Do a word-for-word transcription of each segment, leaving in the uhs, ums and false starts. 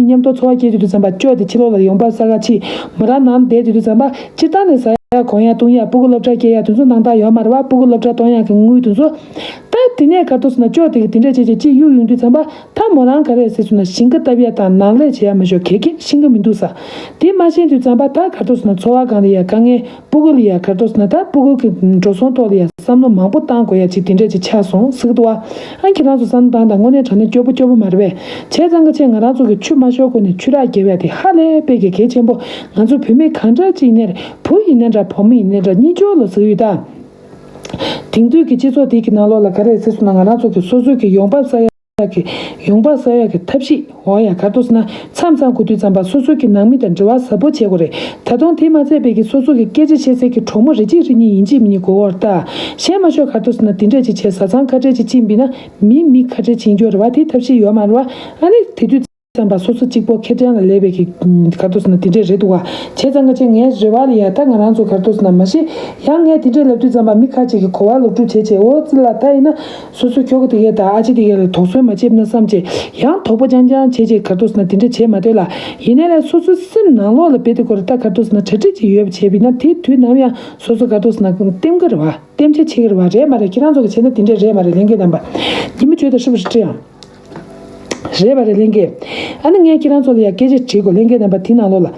མཉམ་དུ་འཚོ་བ་སྐྱེལ་དུས་དུས་ཙམ་པ་ཅོ་དེ་ཕྱི་ལོགས་ལ་ཡོང་འབབ་བསགས་ཡག་ཕྱིས་མོ་རང་ནང་བསྡད་དུས་དུས་ཙམ་པ་སྤྱིར་བཏང་ནས་ཟ་ཡག་གོན་ཡག་བཏུང་ཡག་སྤུ་གུ་སློབ་གྲྭ་སྐྱེལ་ཡག་དེ་ཚོ་གནང་སྟངས་ཡོད་མ་རེད་བ། སྤུ་གུ་སློབ་གྲྭ་གཏོང་ཡག་གི་དངུལ་དེ་ཚོ་ད་དེ་ནས་ག་རེ་འདུག་ཟེར་ན་ཅོ་དེ་གི་དེ་འདྲ་བྱས་བྱས་ཅིག་གཡུག་ཡོང་དུས་ཙམ་པ་ད་མོ་རང་ག་རེ་ཟེར་སོང་ན་ཞིང་ཁ་བཏབ་ཡག་དང་ནང་ལས་བྱེད་ཡག་མ་ཤོར་གེ་གེ་ཤེས་ཀྱི་མི་འདུག་ས། དེ་མ་ཤེས་དུས་ཙམ་པ་ད་ག་རེ་འདུག་ཟེར་ན་འཚོ་བ་སྒང་ལ་ཡ་དཀའ་ངལ། སྤུ་གུ་ལ་ཡ་ག་རེ་འདུག་ཟེར་ན་ད་སྤུ་གུ་གི་འགྲོ་སོང་ཐོག་ལ་ཡ་བསམ་བློ་མང་པོ་བཏང་དགོས་ཡ་ཅིག་དེ་འདྲ་ཅིག་ཆགས་སོང་ཟེར་གི་འདུག་བ། ཨ་ཁྱེད་རང་ཚོ་བསམ་བློ་བཏང་དང་དངོས་གནས་དྲང་གནས་སྐྱོ་པོ་སྐྱོ་པོ་མ་རེད་པས། བྱས་ཙང་གི་ཆེད་ང་རང་ཚོ་གི་ཆུ་མ་ཤོར་གོང་ནས་ཆུ་རགས་བརྒྱབ་ཡ་དེ་ཧ་ལས་པའི་གི་གལ་ཆེན་པོ། ང་ཚོ་བུད་མེད་གང་འདྲ་ཅིག་ཡིན་ནའི་རེད། བུ་ཡིན་ནའི་འདྲ་བུ་མོ་ཡིན་ནའི་འདྲ་གཉིས་ཆར་ལ་ཟེར་གི་ཡོད་ད། དེང་དུས་ཀྱི་སྤྱི་ཚོགས་འདི་གི་ནང་ལོགས་ལ་ག་རེ་ཟེར་སོང་ན་ང་རང་ཚོ་གི་སོ་སོའི་གི་ཡོང་འབབ་བསགས་ཡ་གི་ཡོང་འབབ་བསགས་ཡག་གི་ཐབས་ཤེས་འོ་ཡ་ག་རེ་འདུག་ཟེར་ན་མཚམས་མཚམས་དགོས་དུས་ཙམ་པ་སོ་སོ་གི་ནང་མི་དང་འབྲེལ་བ་ཟབ་པོ་བྱེད་དགོས་རེད། ད་དུང་དེ་མ་ཚད་པའི་གི་སོ་སོ་གི་སྐད་ཆ་བཤད་སའི་གི་གྲོགས་མོ་རེ་གཅིག་རེ་གཉིས་ཡིན་གཅིག་མིན་གཉིས་དགོས་ཀྱི་ཡོད་རེད་ད། གཞན་མ་ཤོག་ག་རེ་འདུག་ཟེར་ན་དེ་འདྲས་ཅིག་བྱས་བཟའ་ཚང་ཁ་བྲལ་ཅིག་ཕྱིན་པ་ཡིན་ན་མི་མི་ཁ་བྲལ་ཕྱིན་རྒྱུ་རེད་བ། དེ་ཐབས་ཤེས་ཡོད་མ་རེད་བ། ཨ་ནི་དེ་དུས་ཙམ་པ་སོ་སོ་གཅིག་པོ་ཁེར་རྐྱང་ལ་སླེབས་པའི་གི་ག་རེ་འདུག་ཟེར་ན་དེ་འདྲས་རེད་འདུག་བ། བྱས་ཙང་ག་ཅིག་ངའི་རེ་བ་ལ་ཡ་ད་ང་རང་ཚོ་ག་རེ་འདུག་ཟེར་ན་མ་གཞི་ཡང་ངས་དེ་འདྲས་ལབ་དུས་ཙམ་པ་མི་ཁ་ཅིག་གི་གོ་བ་ལོག་སྒྲུབ་བྱས་བྱས་འོ་ཙི་ལ་ད་ཡིན་ན། སོ་སོའི་ཁྱོ་ག་དེ་གས་དང་ཨ་ཅེ་དེ་གས་ལ་དོགས་ཟོན་མ་བྱེད་ན་བསམ་བྱས་ཡང་དོགས་པ་རྐྱང་རྐྱང་བྱས་བྱས་ག་རེ་འདུག་ཟེར་ན་དེ་འདྲ་བྱས་མ་སྡོད་ལ། ཡིན་ནའི་ལས་སོ་སོའི་སེམས་ནང་ལོགས་ལ་དཔེ་དེ་སྐོར་ད་ག་རེ་འདུག་ཟེར་ན་གྲ་སྒྲིག་ཅིག་ཡོད་པ་བྱས་པ་ཡིན་ན་དེ་དུས་ནམ་ཡང་སོ་སོ་ག་རེ་འདུག་ཟེར་ན་ལྟེམ་གི་རེད་བ། ལྟེམ་ཆ་ཆེ་གི་རེད་བ། རེད་མ་རེད། ཁྱེད་རང་ཚོ་གི་བྱས་ན་དེ་འདྲ་རེད་མ་རེད། ལྷན་རྒྱས་རྣམ་པ། ཉི་མ་བྱོས་དང་ཧྲིལ་པོ་ཞིག་ཁྲིད་ཡང་། རེད་པ་རེད་ལྷན་རྒྱས། ཨ་ནི་ངས་ཁྱེད་རང་ཚོ་ལ་ཡང་སྐད་ཆ་དྲིས་དགོས། ལྷན་རྒྱས་རྣམ་པ་དེ་ནང་ལོགས་ལ།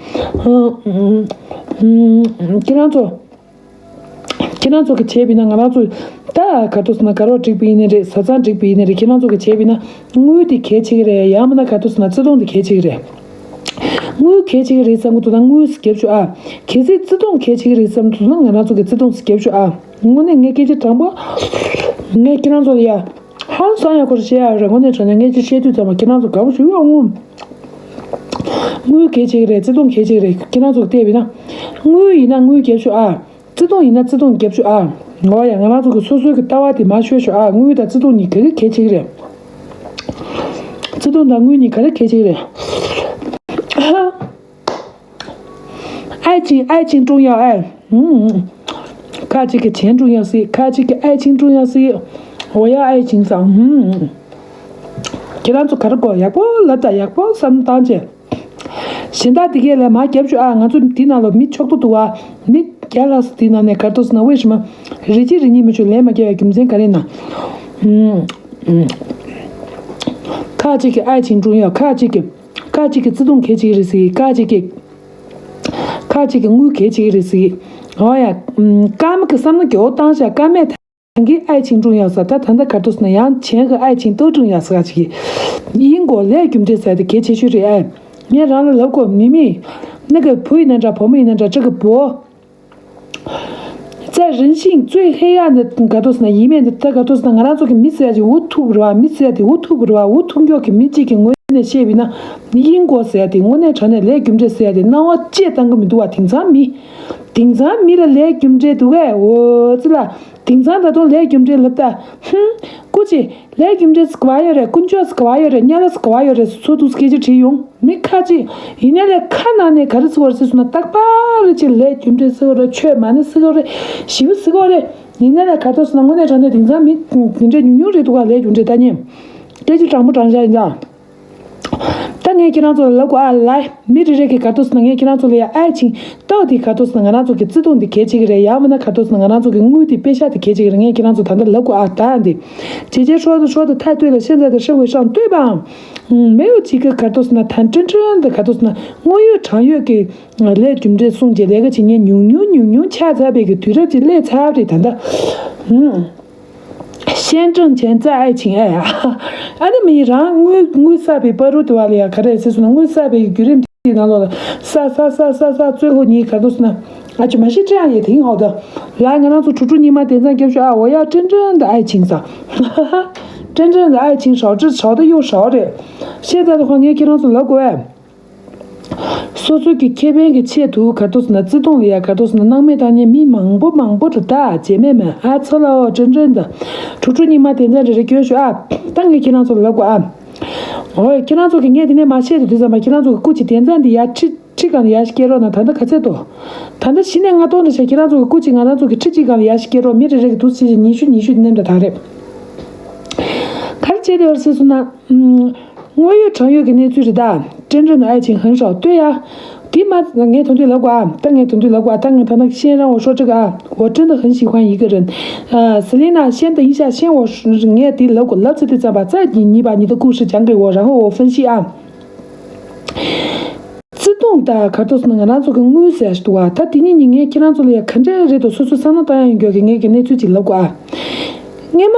ཁྱེད་རང་ཚོ། ཁྱེད་རང་ཚོ་གི་བྱས་པ་ཡིན་ན་ང་རང་ཚོ་ད་ག་རེ་འདུག་ཟེར་ན་དགའ་རོགས་བསྒྲིགས་པ་ཡིན་ནའི་རེད། བཟའ་ཚང་བསྒྲིགས་པ་ཡིན་ནའི་རེད། ཁྱེད་རང་ཚོ་གི་བྱས་པ་ཡིན་ན་དངུལ་དེ་གལ་ཆེ་གི་རེད། ཡང་མིན་ན་ག་རེ་འདུག་ཟེར་ན་བརྩེ་དུང་དེ་གལ་ཆེ་གི་རེད། དངུལ་གལ་ཆེ་གི་རེད་བསམ་གི་འདུག་ན་དངུལ་རྒྱབ་ཤོག་ཨ། གལ་སྲིད་བརྩེ་དུང་གལ་ཆེ་གི་རེད་བསམ་གི་འདུག་ན་ང་རང་ཚོ་གི་བརྩེ་དུང་རྒྱབ་ཤོག་ཨ། དངོས་གནས་ངས་སྐད་ཆ་དྲང་པོ། ངས་ཁྱེད་རང་ཚོ་ལ་ཡ། ཧང་སང་ཡག་སྐོར་བཤད་ཡག་རེད། དངོས་གནས་དྲང་གནས་ངས་ཅིག་བཤད་དུས་ཙམ་པ་ཁྱེད་རང་ཚོ་དགའ་པོ་ཞུ་ཡོང་ངོ་། དངུལ་གལ་ཆེ་གི་རེད། བརྩེ་དུང་གལ་ཆེ་གི་རེད། ཁྱེད་རང་ཚོ་བལྟས་པ་ཡིན་ན། དངུལ་ཡིན་ན་དངུལ་རྒྱབ་ཤོག་ཨ། བརྩེ་དུང་ཡིན་ན་བརྩེ་དུང་རྒྱབ་ཤོག་ཨ། འོ་ཡ་ང་རང་ཚོ་གི་སོ་སོའི་གི་ལྟ་བ་དེ་མར་ཤོད་ཤོག་ཨ། དངུལ་དང་བརྩེ་དུང་གཉིས་ག་གི་གལ་ཆེ་གི་རེད། བརྩེ་དུང་དང་དངུལ་གཉིས་ག་རེ་གལ་ཆེ་གི་རེད། 爱情，爱情重要，哎，嗯，嗯，看这个钱重要些，看这个爱情重要些，我要爱情上，嗯，嗯。 ཁྱེད་རང་ཚོ་ག་རེ་དགོས་ཡག་པོ་ལབ་དང་ཡག་པོ་བསམ་བཏང་བྱས། གཞན་དག་དེ་གས་ལས་མར་རྒྱབ་ཤོག་ཨ། ང་ཚོ་འདི་ནང་ལ་མི་ཆོག་ཏུ་འདུག་ཨ། མི་བརྒྱ་ལྷག་ཙམ་འདི་ནང་ནས་ག་རེ་འདུག་ཟེར་ན་དབུས་ཤི་མ། རེ་གཅིག་རེ་གཉིས་མི་ཆོག་ལན་མ་རྒྱབ་ཡ་རྒྱུ་མཚན་ག་རེ་ན། ཁ་ཅིག་གི་爱情重要། ཁ་ཅིག་གི་ཁ་ཅིག་གི་བརྩེ་དུང་གལ་ཆེ་གི་རེད་ཟེར། ཁ་ཅིག་གི་ཁ་ཅིག་གི་དངུལ་གལ་ཆེ་གི་རེད་ཟེར། འོ་ཡ། སྐར་མ་གི་བསམ་བློ་རྒྱག་བཏང་བྱ་སྐར་མས། 谈个爱情重要ཟེར། ད་ད་ལྟ་ག་རེ་འདུག་ཟེར་ན་ཡང་钱和爱情都重要ཟེར་ག་ཅིག་ཡིན་གོ། ལས་རྒྱུ་འབྲས་ཟེར་དེ་གལ་ཆེ་ཤོས་རེད་ཨེ། ངས་རང་ལ་ལབ་གོ། 明明那个 བུ་ཡིན་ན་འདྲ་བུ་མོ་ཡིན་ན་འདྲ། 这个 博 在人性最黑暗的 ག་རེ་འདུག་ཟེར་ན་一面的 ད་ག་རེ་འདུག་ཟེར་ན་ང་རང་ཚོ་གི་མི་ཟེར་ཡ་དེ་འུ་ཐུག་པ་རེད་བ། མི་ཟེར་ཡ་དེ་འུ་ཐུག་པ་རེད་བ། འུ་ཐུག་མགྱོགས་ཀྱི་མི་གཅིག་གི་ངོས་ནས་བཤད་པ་ཡིན་ན་ཡིན་གོ་ཟེར་ཡ་དེ་དངོས་གནས་དྲང་གནས་ལས་རྒྱུ་འབྲས་ཟེར་ཡ་དེ་སྣང་བ་བཅད་བཏང་གི་མི་འདུག་བ། དེང་སང་མི་དེང་སང་མི་ལ་ལས་རྒྱུ་འབྲས་འདུག་གས། འོ་ཙི་ལ། དེང་སང་ད་དུང་ལས་རྒྱུ་འབྲས་ལབ་ད། ཧུམ། སྐུ་མཁྱེན། ལས་རྒྱུ་འབྲས་ཟེར་ག་བ་ཡོད་རེད། དཀོན་མཆོག་ཟེར་ག་བ་ཡོད་རེད། དམྱལ་བ་ཟེར་ག་བ་ཡོད་རེད། སོ་ཐུག་སྐད་ཆ་དྲིས་ཡོང་། མི་ཁ་ཅིག་ཡིན་ནའི་ལས་ཁ་ནང་ནས་ག་རེ་ཟེར་བ་རེད་ཟེར་སོང་ན་རྟག་པར་ཅིག་ལས་རྒྱུ་འབྲས་ཟེར་བ་རེད། ཆོས་མ་ཎི་ཟེར་བ་རེད། ཞི་བ་ཟེར་བ་རེད། ཡིན་ནའི་ལས་ག་རེ་ཟེར་སོང་ན་དངོས་གནས་དྲང་གནས་དེང་སང་མི་དེ་འདྲ་ཉུང་ཉུང་རེད་འདུག་ག་ལས་རྒྱུ་འབྲས་ལྟ་ཉན། སྐད་ཆ་དྲང་པོ་དྲང་བཞག་ཡིན་ཙང་། ད་ངས་ཁྱེད་རང་ཚོ་ལ་ལབ་དགོས་ཨ་ལ། མི་རེ་རེ་གིས་ག་རེ་འདུག་ཟེར་ན་ངས་ཁྱེད་རང་ཚོ་ལ་ཡ་爱情 ལྟོས་དེ་ག་རེ་འདུག་ཟེར་ན་ང་རང་ཚོ་གི་བརྩེ་དུང་དེ་གལ་ཆེ་གི་རེད། ཡང་མིན་ན་ག་རེ་འདུག་ཟེར་ན་ང་རང་ཚོ་གི་དངུལ་དེ་པེ་ཤ་དེ་གལ་ཆེ་གི་རེད། ངས་ཁྱེད་རང་ཚོ་ད་ལྟ་ལབ་དགོས་ཨ་ད་འདི། 姐姐说的说的太对了，现在的社会上，对吧？嗯，没有几个 ག་རེ་འདུག་ཟེར་ན་ད་真正的 ག་རེ་འདུག་ཟེར་ན་དངོས་ཡོད་དྲང་ཡོད་ཀྱི་ལས་རྒྱུ་འབྲས་སྲུང་བྱེད་ལས་ཀ་བྱེད་མཁན་ཉུང་ཉུང་ཉུང་ཉུང་ཆགས་ཚར་བའི་གི་དུས་རབས་ཅིག་སླེབས་ཚར་བ་རེད་ད་ལྟ། ཧུམ། 先挣钱再爱情 ཨེ། ཨ་ནི་མི་རང་དངུལ་དངུལ་བསགས་པའི་བར་དུ་དེ་བ་ལ་ཡ་ག་རེ་ཟེར་སོང་ན་དངུལ་བསགས་པའི་བརྒྱུད་རིམ་དེའི་ནང་ལོགས་ལ་བསགས་བསགས་བསགས་བསགས་བསགས་最后 ཉིད་ག་རེ་འདུག་ཟེར་ན། ཨ་ཅོ་མ་ཤི་ཀྲེང་ཡེ་ཐིང་ཧའོ་ད། ལ་ང་རང་ཚོ་ཁྲུ་ཁྲུ་གཉིས་མ་དེ་ཚང་རྒྱབ་ཤོག་ཨ། 我要真正的爱情 ཟེར། 真正的爱情少之少的又少 རེད། ཤེས་ད་དུ་ཁོ་ངས་ཁྱེད་རང་ཚོ་ལབ་དགོས་ཨེ། སོ་སོ་གི་ཁེ་ཕན་གྱི་ཆེད་དུ་ག་རེ་འདུག་ཟེར་ན་བརྩེ་དུང་ལ་ཡ་ག་རེ་འདུག་ཟེར་ན་སྣང་མེད་བཏང་མཁན་མི་མང་པོ་མང་པོ་རེད་ད། བྱེད་མེད་མེད་ཨ་ཚོ་ལའོ་ཀྲན་ཀྲན་ད། ཁྲུ་ཁྲུ་གཉིས་མ་དེ་ཚང་རེ་རེ་སྐྱོན་ཞུ་ཨ། ད་ངས་ཁྱེད་རང་ཚོ་ལ་ལབ་དགོས་ཨ། འོ་ཁྱེད་རང་ཚོ་གི་ངས་དེ་ནས་མ་བཤད་དུས་དུས་ཙམ་པ་ཁྱེད་རང་ཚོ་གི་སྐུ་མཁྱེན་དེ་ཚང་འདི་ཡ་ཁྲི་ཁྲི་གང་ཡ་ཞིག་སྐྱེལ་རོགས་གནང་། ད་ལྟ་ག་ཚད་འདུག་ད་ལྟ་གཞི་ནས་ང་ཏོག་འདྲ་བྱས་ཁྱེད་རང་ཚོ་གི་སྐུ་མཁྱེན་ང་རང་ཚོ་གི་ཁྲི་གཅིག་གང་ཡ་ཞིག་སྐྱེལ་རོགས། མི་རེ་རེ་གི་འདུག་སེ་བྱས་ཉི་ཤུ་ཉི་ཤུ་དེ་འདྲ་ད་རེད། ག་རེ་བྱས་དེ་བར་སྲིད་སོང་ན། 我有朋友给你做的，真正的爱情很少。对呀，对吗？我同你聊过啊，但我同你聊过啊，但我谈的先让我说这个啊，我真的很喜欢一个人。呃，Selina，先等一下，先我说，我对聊过，聊这对咋吧？再你你把你的故事讲给我，然后我分析啊。བརྩེ་དུང་དང་ག་རེ་ཟེར་ན་ང་རང་ཚོ་གི་དངུལ་ཟེར་ཞིག་འདུག་བ། ད་དེ་ཉིད་ནི་ངས་ཁྱེད་རང་ཚོ་ལ་ཡ་ག་འདྲས་རེད་དོ་སོ་སོ་བསམ་བློ་བཏང་ཡ་ཡོད་མཁན་གྱི་ངས་ཀྱི་གནས་ཚུལ་ཅིག་ལབ་དགོས་ཨ། སྔས་མ་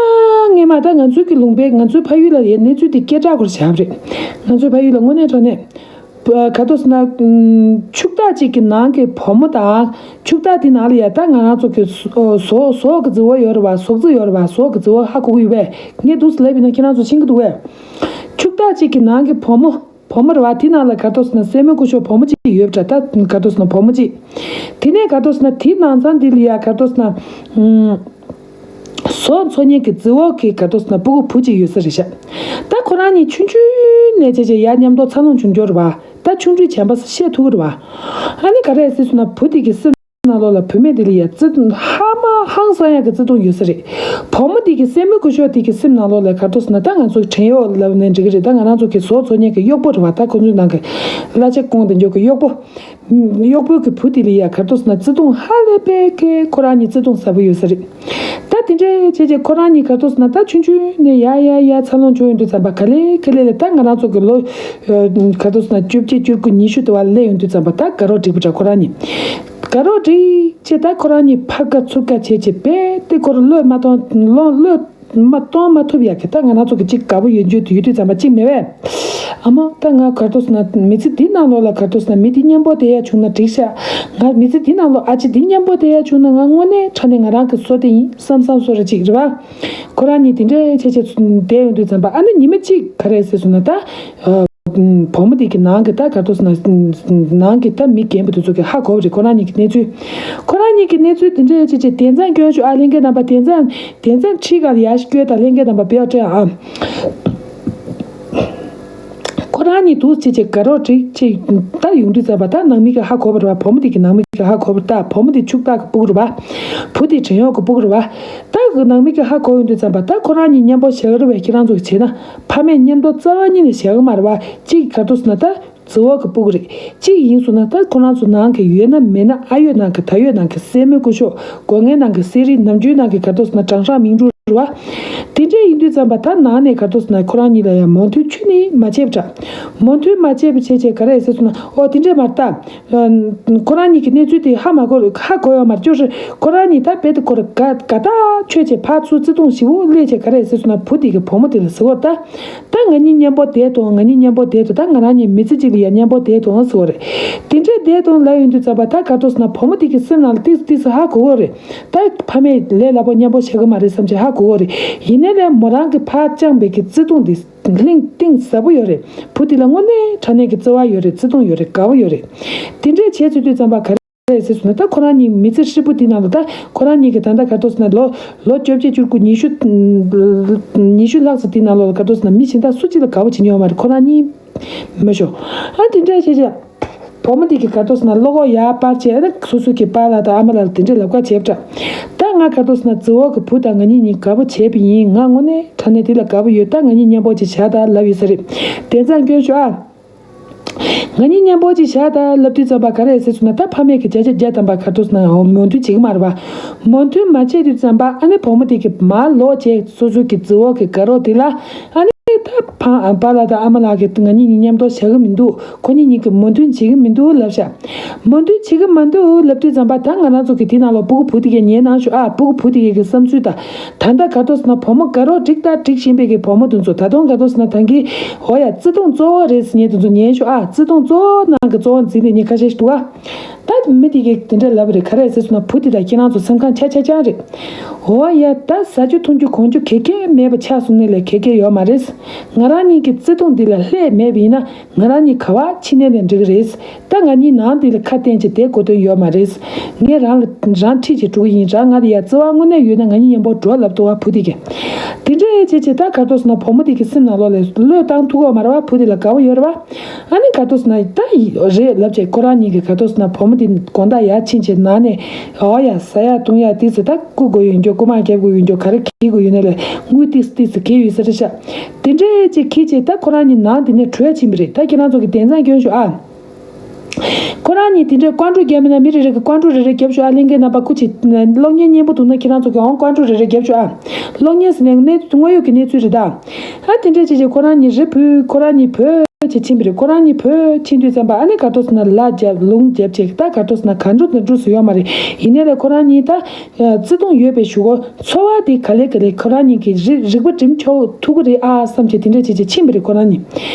སྔས་མ་ད་ང་ཚོའི་གི་ལུང་པའི་ང་ཚོའི་ཕ་ཡུལ་ལ་ཡ་གནས་ཚུལ་དེ་སྐད་གྲགས་སྐོར་བྱས་པ་རེད། ང་ཚོའི་ཕ་ཡུལ་ལ་དངོས་གནས་དྲང་གནས་ག་རེ་ཟེར་ན་ཕྱུག་བདག་ཅིག་གི་ནང་གི་བུ་མོ་དང་ཕྱུག་བདག་དེ་ནང་ལ་ཡ་ད་ང་རང་ཚོ་གི་ཟོག་ཟོག་གི་རྫི་བོ་ཡོད་རེད་བ། ཟོག་རྫི་ཡོད་རེད་བ། ཟོག་གི་རྫི་བོ་ཧ་གོ་གི་ཡོད་པས། ངས་འདུག་སེ་ལབ་ཡིན་ན་ཁྱེད་རང་ཚོ་ཤེས་ཀྱི་འདུག་བས། ཕྱུག་བདག་ཅིག་གི་ནང་གི་བུ་མོ། བུ་མོ་རེད་བ། དེ་ནང་ལ་ག་རེ་ཟེར་ན་སྲས་མོ་སྐུ་ཞབས་བུ་མོ་གཅིག་ཡོད་པ་འདྲ། ད་ག་རེ་ཟེར་ན་བུ་མོ་གཅིག་དེ་ནས་ག་རེ་ཟེར་ན་དེའི་ནང་ཚང་འདི་ལ་ཡ་ག་རེ་ཟེར་ན་ཟོག་འཚོ་མཁན་གྱི་རྫི་བོ་གི་ག་རེ་ཟེར་ན་སྤུ་གུ་བུ་གཅིག་ཡོད་ས་རེད་ཤག་ད་ཁོ་རང་གཉིས་ཆུང་ཆུང་ནས་བྱས་བྱས་ཡར་མཉམ་དུ་འཚར་ལོངས་བྱུང་རྒྱུ་རེད་བ། ད་ཆུང་དུས་བྱམས་པ་བཤད་ཐུབ་ཀྱི་རེད་བ། ཨ་ནི་ག་རེ་ཟེར་ཟེར་ན་བུ་དེ་གི་སེམས་ནང་ལོགས་ལ་བུད་མེད་དེ་ལ་ཡ་བརྩེ་དུང་ཧ་མ་ཧང་སང་ཡག་གི་བརྩེ་དུང་ཡོད་ས་རེད། བུ་མོ་དེ་གི་སྲས་མོ་སྐུ་ཞབས་དེ་གི་སེམས་ནང་ལོགས་ལ་ག་རེ་ཟེར་ན་ད་ང་ཚོ་བྲན་གཡོག་ལབ་ནས་འགྲིག་གི་རེད། ད་ང་རང་ཚོ་གི་ཟོག་འཚོ་མཁན་གི་གཡོག་པོ་རེད་བ། ད་ཁོ་ཚོའི་ནང་གི་གླ་ཆ་སྐོང་དེ་འཇོག་གི་གཡོག་པོ། གཡོག་པོ་གི་བུ་དེ་ལ་ཡ་ག་རེ་ཟེར་ན་བརྩེ་དུང་ཧ་ལས་པའི་གི་ཁོ་རང་གཉིས་བརྩེ་དུང་ཟབ་པོ་ཡོད་ས་རེད། ད་དེ་འདྲའི་བྱས་བྱས་ཁོ་རང་གཉིས་ག་རེ་ཟེར་ན་ད་ཆུང་ཆུང་ནས་ཡ་ཡ་ཡ་འཚར་ལོངས་བྱུང་ཡོང་དུས་ཙམ་པ་ག་ལེ་ག་ལེ་ལ་ད་ང་རང་ཚོ་གི་ལོ་ག་རེ་ཟེར་ན་བཅོ་བརྒྱད་བཅུ་དགུ་ཉི་ཤུ་དེ་བ་སླེབས་ཡོང་དུས་ཙམ་པ་ད་དགའ་རོགས་སྒྲིག་པ་འདྲ་ཁོ་རང་གཉིས། དགའ་རོགས་སྒྲིག་བྱས་ད་ཁོ་རང་གཉིས་ཕར་དགའ་ཚུར་དགའ་བྱས་བྱས་རྦད་དེ་ཁོ་རང་བློས་མ་གཏོང་བློ་བློས་མ་གཏོང་མ་ཐུབ་ཡག་གི་ད་ང་རང་ཚོ་གི་གཅིག་དགའ་པོ་ཡོད་རྒྱུ་ཡོད་དུས་ཙམ་པ་གཅིག་མེད་པས། ཨ་མ་ད་ང་ག་རེ་ཟེར་ན་མི་ཚེ་འདི་ནང་ལོགས་ལ་ག་རེ་ཟེར་ན་མི་འདི་མཉམ་པོ་བསྡད་ཡ་བྱུང་ན་འགྲིག་ཤག་ང་མི་ཚེ་འདི་ནང་ལོགས་ཨ་ཅེ་འདི་མཉམ་པོ་བསྡད་ཡ་བྱུང་ན་ང་དངོས་གནས་དྲང་གནས་ང་རང་གི་བཟོ་དེ་ཡིན་བསམ་བསམ་བཟོ་འདྲ་ཅིག་རེད་བ། ཁོ་རང་གཉིས་དེ་འདྲའི་བྱས་བྱས་བསྡད་ཡོང་དུས་ཙམ་པ་ཨ་ནི་ཉི་མ་གཅིག་ག་རེ་ཟེར་སོང་ན་ད། བུ་མོ་དེ་གི་ནང་གི་ད་ག་རེ་ཟེར་ན་ནང་གི་ད་མི་རྒན་པོ་དེ་ཚོ་གི་ཧ་གོ་བ་རེད། ཁོ་རང་གཉིས་ཀྱི་གནས་ཚུལ། ཁོ་རང་གཉིས་ཀྱི་གནས་ཚུལ་དེ་འདྲའི་བྱས་བྱས་དེ་ཙམ་སྐྱོན་ཤོག་ཨ། ལྷན་རྒྱས་རྣམ་པ་དེ་ཙམ་དེ་ཙམ་ཁྲིད་ག་ལ་ཡར་སྐྱོད་དང་། ལྷན་རྒྱས་རྣམ་པ་བེའུ་སྤྲད་ཨ། ཁོ་རང་གཉིས་འདུག་བྱས་བྱས་དགའ་རོགས་སྒྲིག་བྱས་ད་ཡོང་དུས་ཙམ་པ་ད་ནང་མི་གི་ཧ་གོ་བ་རེད་བ། བུ་མོ་དེ་གི་ནང་མི་གི་ཧ་གོ་བ་རེད། ད་བུ་མོ་དེ་ཕྱུག་བདག་གི་སྤུ་གུ་རེད་བ། བུ་དེ་བྲན་གཡོག་གི་སྤུ་གུ་རེད་བ། ད་གི་ནང་མི་གི་ཧ་གོ་ཡོང་དུས་ཙམ་པ་ད་ཁོ་རང་གཉིས་མཉམ་པོ་བཞག་གི་རེད་བས། ཁྱེད་རང་ཚོ་གི་བྱས་ན། ཕ་མས་མཉམ་དུ་རྩ་བ་ཉིད་ནས་བཞག་གི་མ་རེད་བ། གཅིག་ག་རེ་ཟེར་ན་ད་རྫི་བོ་གི་སྤུ་གུ་རེད། གཅིག་ཡིན་སོང་ན་ད་ཁོ་རང་ཚོ་ནང་གི་ཡོད་ན་མེད་ན་ཨ་ཡོད་ནང་གི་ད་ཡོད་ནང་གི་སྲས་མོ་སྐུ་ཞབས། སྒོ་ངའི་ནང་གི་གསེར་རི། ནམ་རྒྱུན་ནང་གི་ག་རེ་ཟེར་ན་དྲང་སྲོང་མིང་འབྲུག་རེད་བ། དེ་འདྲས་ཡིན་དུས་ཙམ་པ་ད་ནང་ནས་ག་རེ་ཟེར་ན་ཁོ་རང་གཉིས་ལ་ཡང་མོས་མཐུན་ཁྱོན་ནས་མ་བྱས་པ་འདྲ། མོས་མཐུན་མ་བྱས་པ་བྱས་བྱས་ག་རེ་ཟེར་སོང་ན་ཨོ་དེ་འདྲས་མ་རེད་ད། ཁོ་རང་གཉིས་ཀྱི་གནས་ཚུལ་དེ་ཧ་མ་གོ་ཧ་གོ་ཡོད་མ་རེད། ཅོ་ཧྲི་ཁོ་རང་གཉིས་ད་རྦད་དེ་ཁོ་ར་དགའ་དགའ་ཐག་ཆོད་བྱས་ཕར་ཚུར་བརྩེ་དུང་ཞེ་པོ་སླེབས་བྱས་ག་རེ་ཟེར་སོང་ན་བུ་དེ་གི་བུ་མོ་དེ་ལ་ཟེར་བ་ད། ད་ང་གཉིས་མཉམ་པོ་བསྡད་དང་། ང་གཉིས་མཉམ་པོ་བསྡད་དང་། ད་ང་རང་གཉིས་མི་ཚེ་གཅིག་ལ་ཡ་མཉམ་པོ་བསྡད་དང་ཟེར་བ་རེད། དེ་འདྲས་བསྡད་དང་ལབ་ཡོང་དུས་ཙམ་པ་ད་ག་རེ་ཟེར་ན་བུ་མོ་དེ་གི་སེམས་ནང་ལ་ཏིག་ཏིག་ཧ་གོ་གི་རེད། ད་ཕ་མས་ལས་སླ་པོ་མཉམ་པོ་བྱེད་གི་མ་རེད་བསམ་བྱས་ཧ་གོ་གི་རེད། ཡིན་ནའི་ལས་མོ་རང་གི་ཕར་བཅངས་པའི་གི་བརྩེ་དུང་དེ་གླིང་གཏིང་ཟབ་པོ་ཡོད་རེད། བུ་དེ་ལ་དངོས་གནས་དྲང་གནས་ཀྱི་བརྩེ་བ་ཡོད་རེད། བརྩེ་དུང་ཡོད་རེད། དགའ་བོ་ཡོད་རེད། དེ་འདྲས་བྱས་ཚུལ་དུས་ཙམ་པ་ག་རེ་རེད་ཟེར་སོང་ན། ད་ཁོ་རང་གཉིས་མི་ཚེ་ཧྲིལ་པོ་དེ་ནང་ལ་ད་ཁོ་རང་གཉིས་ཀྱི་ད་ལྟ་ག་རེ་ཟེར་ན་ལོ་ལོ་བཅོ་བརྒྱད་བཅུ་དགུ་ཉི་ཤུ་ཉི་ཤུ་ལྷག་ཙམ་དེ་ནང་ལོགས་ལ་ག་རེ་ཟེར་ན་མི་གཞན་དག་སུ་གཅིག་ལ་དགའ་པོ་བྱེད་མྱོང་མ་རེད། ཁོ་རང་གཉིས་མ་ཤོ་ཨ་དེ་འདྲ་བྱས་བྱས་བུ་མོ་དེ་གི་ག་རེ་ཟེར་ན་བློ་ཁོག་ཡར་སྤར་བྱས་ཨ་ནི་སོ་སོ་གི་པཱ་ལགས་དང་ཨ་མ་ལགས་ལ་དེ་འདྲས་ལབ་ཁ་བྱས་པ་འདྲ། ད་ང་ག་རེ་ཟེར་ན་རྫི་བོ་གི་བུ་དང་ང་གཉིས་གཉིས་དགའ་པོ་བྱས་པ་ཡིན། ང་དངོས་གནས་དྲང་གནས་དེ་ལ་དགའ་པོ་ཡོད། ད་ང་གཉིས་མཉམ་པོ་ཅིག་བཞག་དང་ལབ་ཡོད་ས་རེད། དེ་ཙམ་སྐྱོན་ཤོག་ཨ། ང་གཉིས་མཉམ་པོ་ཅིག་བཞག་དང་ལབ་དུས་ཙམ་པ་ག་རེ་ཟེར་སོང་ན། ད་ཕ་མས་ཀྱི་བརྒྱ་ཆ་བརྒྱ་ཐམ་པ་ག་རེ་ཟེར་ན་མོས་མཐུན་བྱེད་ཀྱི་མ་རེད་པ། མོས་མཐུན་མ་བྱས་དུས་ཙམ་པ་ཨ་ནི་བུ་མོ་དེ་གི་མར་ལོག་བྱས་སོ་སོ་གི་རྫི་བོ་གི་དགའ་རོགས་དེ་ལ་ཨ་ནི་ད་ཕ་པཱ་ལགས་དང་ཨ་མ་ལགས་ཀྱིས་ང་གཉིས་གཉིས་མཉམ་དུ་བཞག་གི་མི་འདུག་ཁོ་གཉིས་གཉིས་ཀྱིས་མོས་མཐུན་བྱེད་ཀྱི་མི་འདུག་ལབ་ཤག་མོས་མཐུན་བྱེད་ཀྱི་མི་འདུག་ལབ་དུས་ཙམ་པ་ད་ང་རང་ཚོ་གི་དེ་ནང་ལོགས་སྤུ་གུ་བུ་དེ་གས་ཉན་གནང་ཤོག་ཨ། སྤུ་གུ་བུ་དེ་གས་ཀྱི་བསམ་ཚུལ་དང་། ད་ལྟ་ག་རེ་ཟེར་ན་བུ་མོ་དགའ་རོགས་སྒྲིག་དང་སྒྲིག་བཞིན་པའི་གི་བུ་མོ་དེ་ཚོ་ད་དུང་ག་རེ་ཟེར་ན་ད་གིན་འོ་ཡ་བརྩེ་དུང་གཙོ་བོ་རེད་ཟེར་མཁན་དེ་ཚོ་ཉན་ཤོག་ཨ། བརྩེ་དུང་གཙོ་བོ་ནང་གི་གཙོ་བོ་འཛིན་པའི་མི་ཁ་ཤས་ཤིག་འདུག་ཨ། ད་མི་དེ་གིས་དེ་འདྲ་ལབ་པ་རེད། ག་རེ་ཟེར་སོང་ན་བུ་དེ་དང་ཁྱེད་རང་ཚོ་སེམས་ཁམས་ཆ་ཆ་ཆ་རེད། འོ་ཡ་ད་ཟ་རྒྱུ་འཐུང་རྒྱུ་གོན་རྒྱུ་ག་གེ་མེད་པ་ཆགས་སོང་ནས་ལས་ག་གེ་ཡོད་མ་རེད། ང་རང་གཉིས་ཀྱི་བརྩེ་དུང་འདི་ལ་ལྷད་མེད་པ་ཡིན་ན་ང་རང་གཉིས་ག་པར་ཕྱིན་ནས་ལས་འགྲིག་གི་རེད། ད་ང་གཉིས་ནང་འདི་ལ་ཁ་གཏན་གྱི་བསྡད་དགོས་དོན་ཡོད་མ་རེད། ངས་རང་ལ་རང་ཁྲིད་ཅིག་འགྲོ་གི་ཡིན། རང་ང་ལ་ཡ་བརྩེ་བ་དངོས་གནས་ཡོད་ན་ང་གཉིས་མཉམ་པོ་འགྲོ་ལབ་འདུག་བ་བུ་དེ་གིས། དེ་འདྲ་བྱས་བྱས་ད་ག་རེ་ཟེར་ན་བུ་མོ་དེ་གི་སེམས་ནང་ལོགས་ལ་བློས་བཏང་ཐུབ་ཀྱི་མ་རེད་བ། བུ་དེ་ལ་དགའ་པོ་ཡོད་རེད་བ། ཨ་ནི་ག་རེ་ཟེར་ན་ད་རེད་ལབ་བྱས་ཁོ་རང་གཉིས་ཀྱིས་ག་རེ་ཟེར་ན་བུ་མོ་ དེ་དགོང་དག་ཡར་ཕྱིན་བྱས་ནང་ནས་ཨོ་ཡ་ཟ་ཡ་བཏུང་ཡ་ཏིས་ད་རྐུ་དགོས་ཡོད་འགྱོ། རྐུ་མ་རྒྱབ་དགོས་ཡོད་འགྱོ། ག་རེ་འཁྱེར་དགོས་ཡོད་ནས་ལས་དངུལ་ཏིས་ཏིས་འཁྱེར་ཡོད་ས་རེད་ཤག་དེ་འདྲས་ཅིག་འཁྱེར་བྱས་ད་ཁོ་རང་གཉིས་ནང་དེ་ནས་བྲོས་ཕྱིན་པ་རེད། ད་ཁྱེད་རང་ཚོ་གི་དེང་སང་སྐྱོན་ཞུ་ཨ། ཁོ་རང་གཉིས་དེ་འདྲས་ཀོན་ཀྲུ་རྒྱབ་མིན་ན་མི་རེ་རེ་གི་ཀོན་ཀྲུ་རེ་རེ་རྒྱབ་ཤོག་ཨ། ལྷན་རྒྱས་རྣམ་པ་སྐུ་མཁྱེན། གློག་བརྙན་སྙན་པོ་འདུག་ན་ཁྱེད་རང་ཚོ་གི་འོང་ཀོན་ཀྲུ་རེ་རེ་རྒྱབ་ཤོག་ཨ། གློག་བརྙན་ཟེར་ནས་གནས་དངོས་ཡོད་ཀྱི་གནས་ཚུལ་རེད་ད། ཨ་དེ་འདྲས་བྱས་བྱས་ཁོ་རང་གཉིས་རེ་བུད། ཁོ་རང་གཉིས་བུད་བྱས་ཕྱིན་པ་རེད། ཁོ་རང་གཉིས་བུད་ཕྱིན་དུས་ཙམ་པ་ཨ་ནི་ག་རེ་འདུག་ཟེར་ན་ལ་རྒྱབ་ལུང་རྒྱབ་བྱས་ད་ག་རེ་འདུག་ཟེར་ན་ག་འགྲོ་ན་འགྲོ་ས་ཡོད་མ་རེད། ཡིན་ནའི་ལས་ཁོ་རང་གཉིས་ད། བརྩེ་དུང་ཡོད་པའི་ཞུ་སྒོ་འཚོ་བ་དེ་ག་ལེ་ག་ལེ་ཁོ་རང་གཉིས་ཀྱི་རི་རིག་པ་སྒྲིམ་ཆོག་ཐུབ་ཀྱི་རེད་ཨ་བསམ་བྱས་དེ་འདྲ་བྱས་བྱས་ཕྱིན་པ་རེད་ཁོ་རང་གཉིས།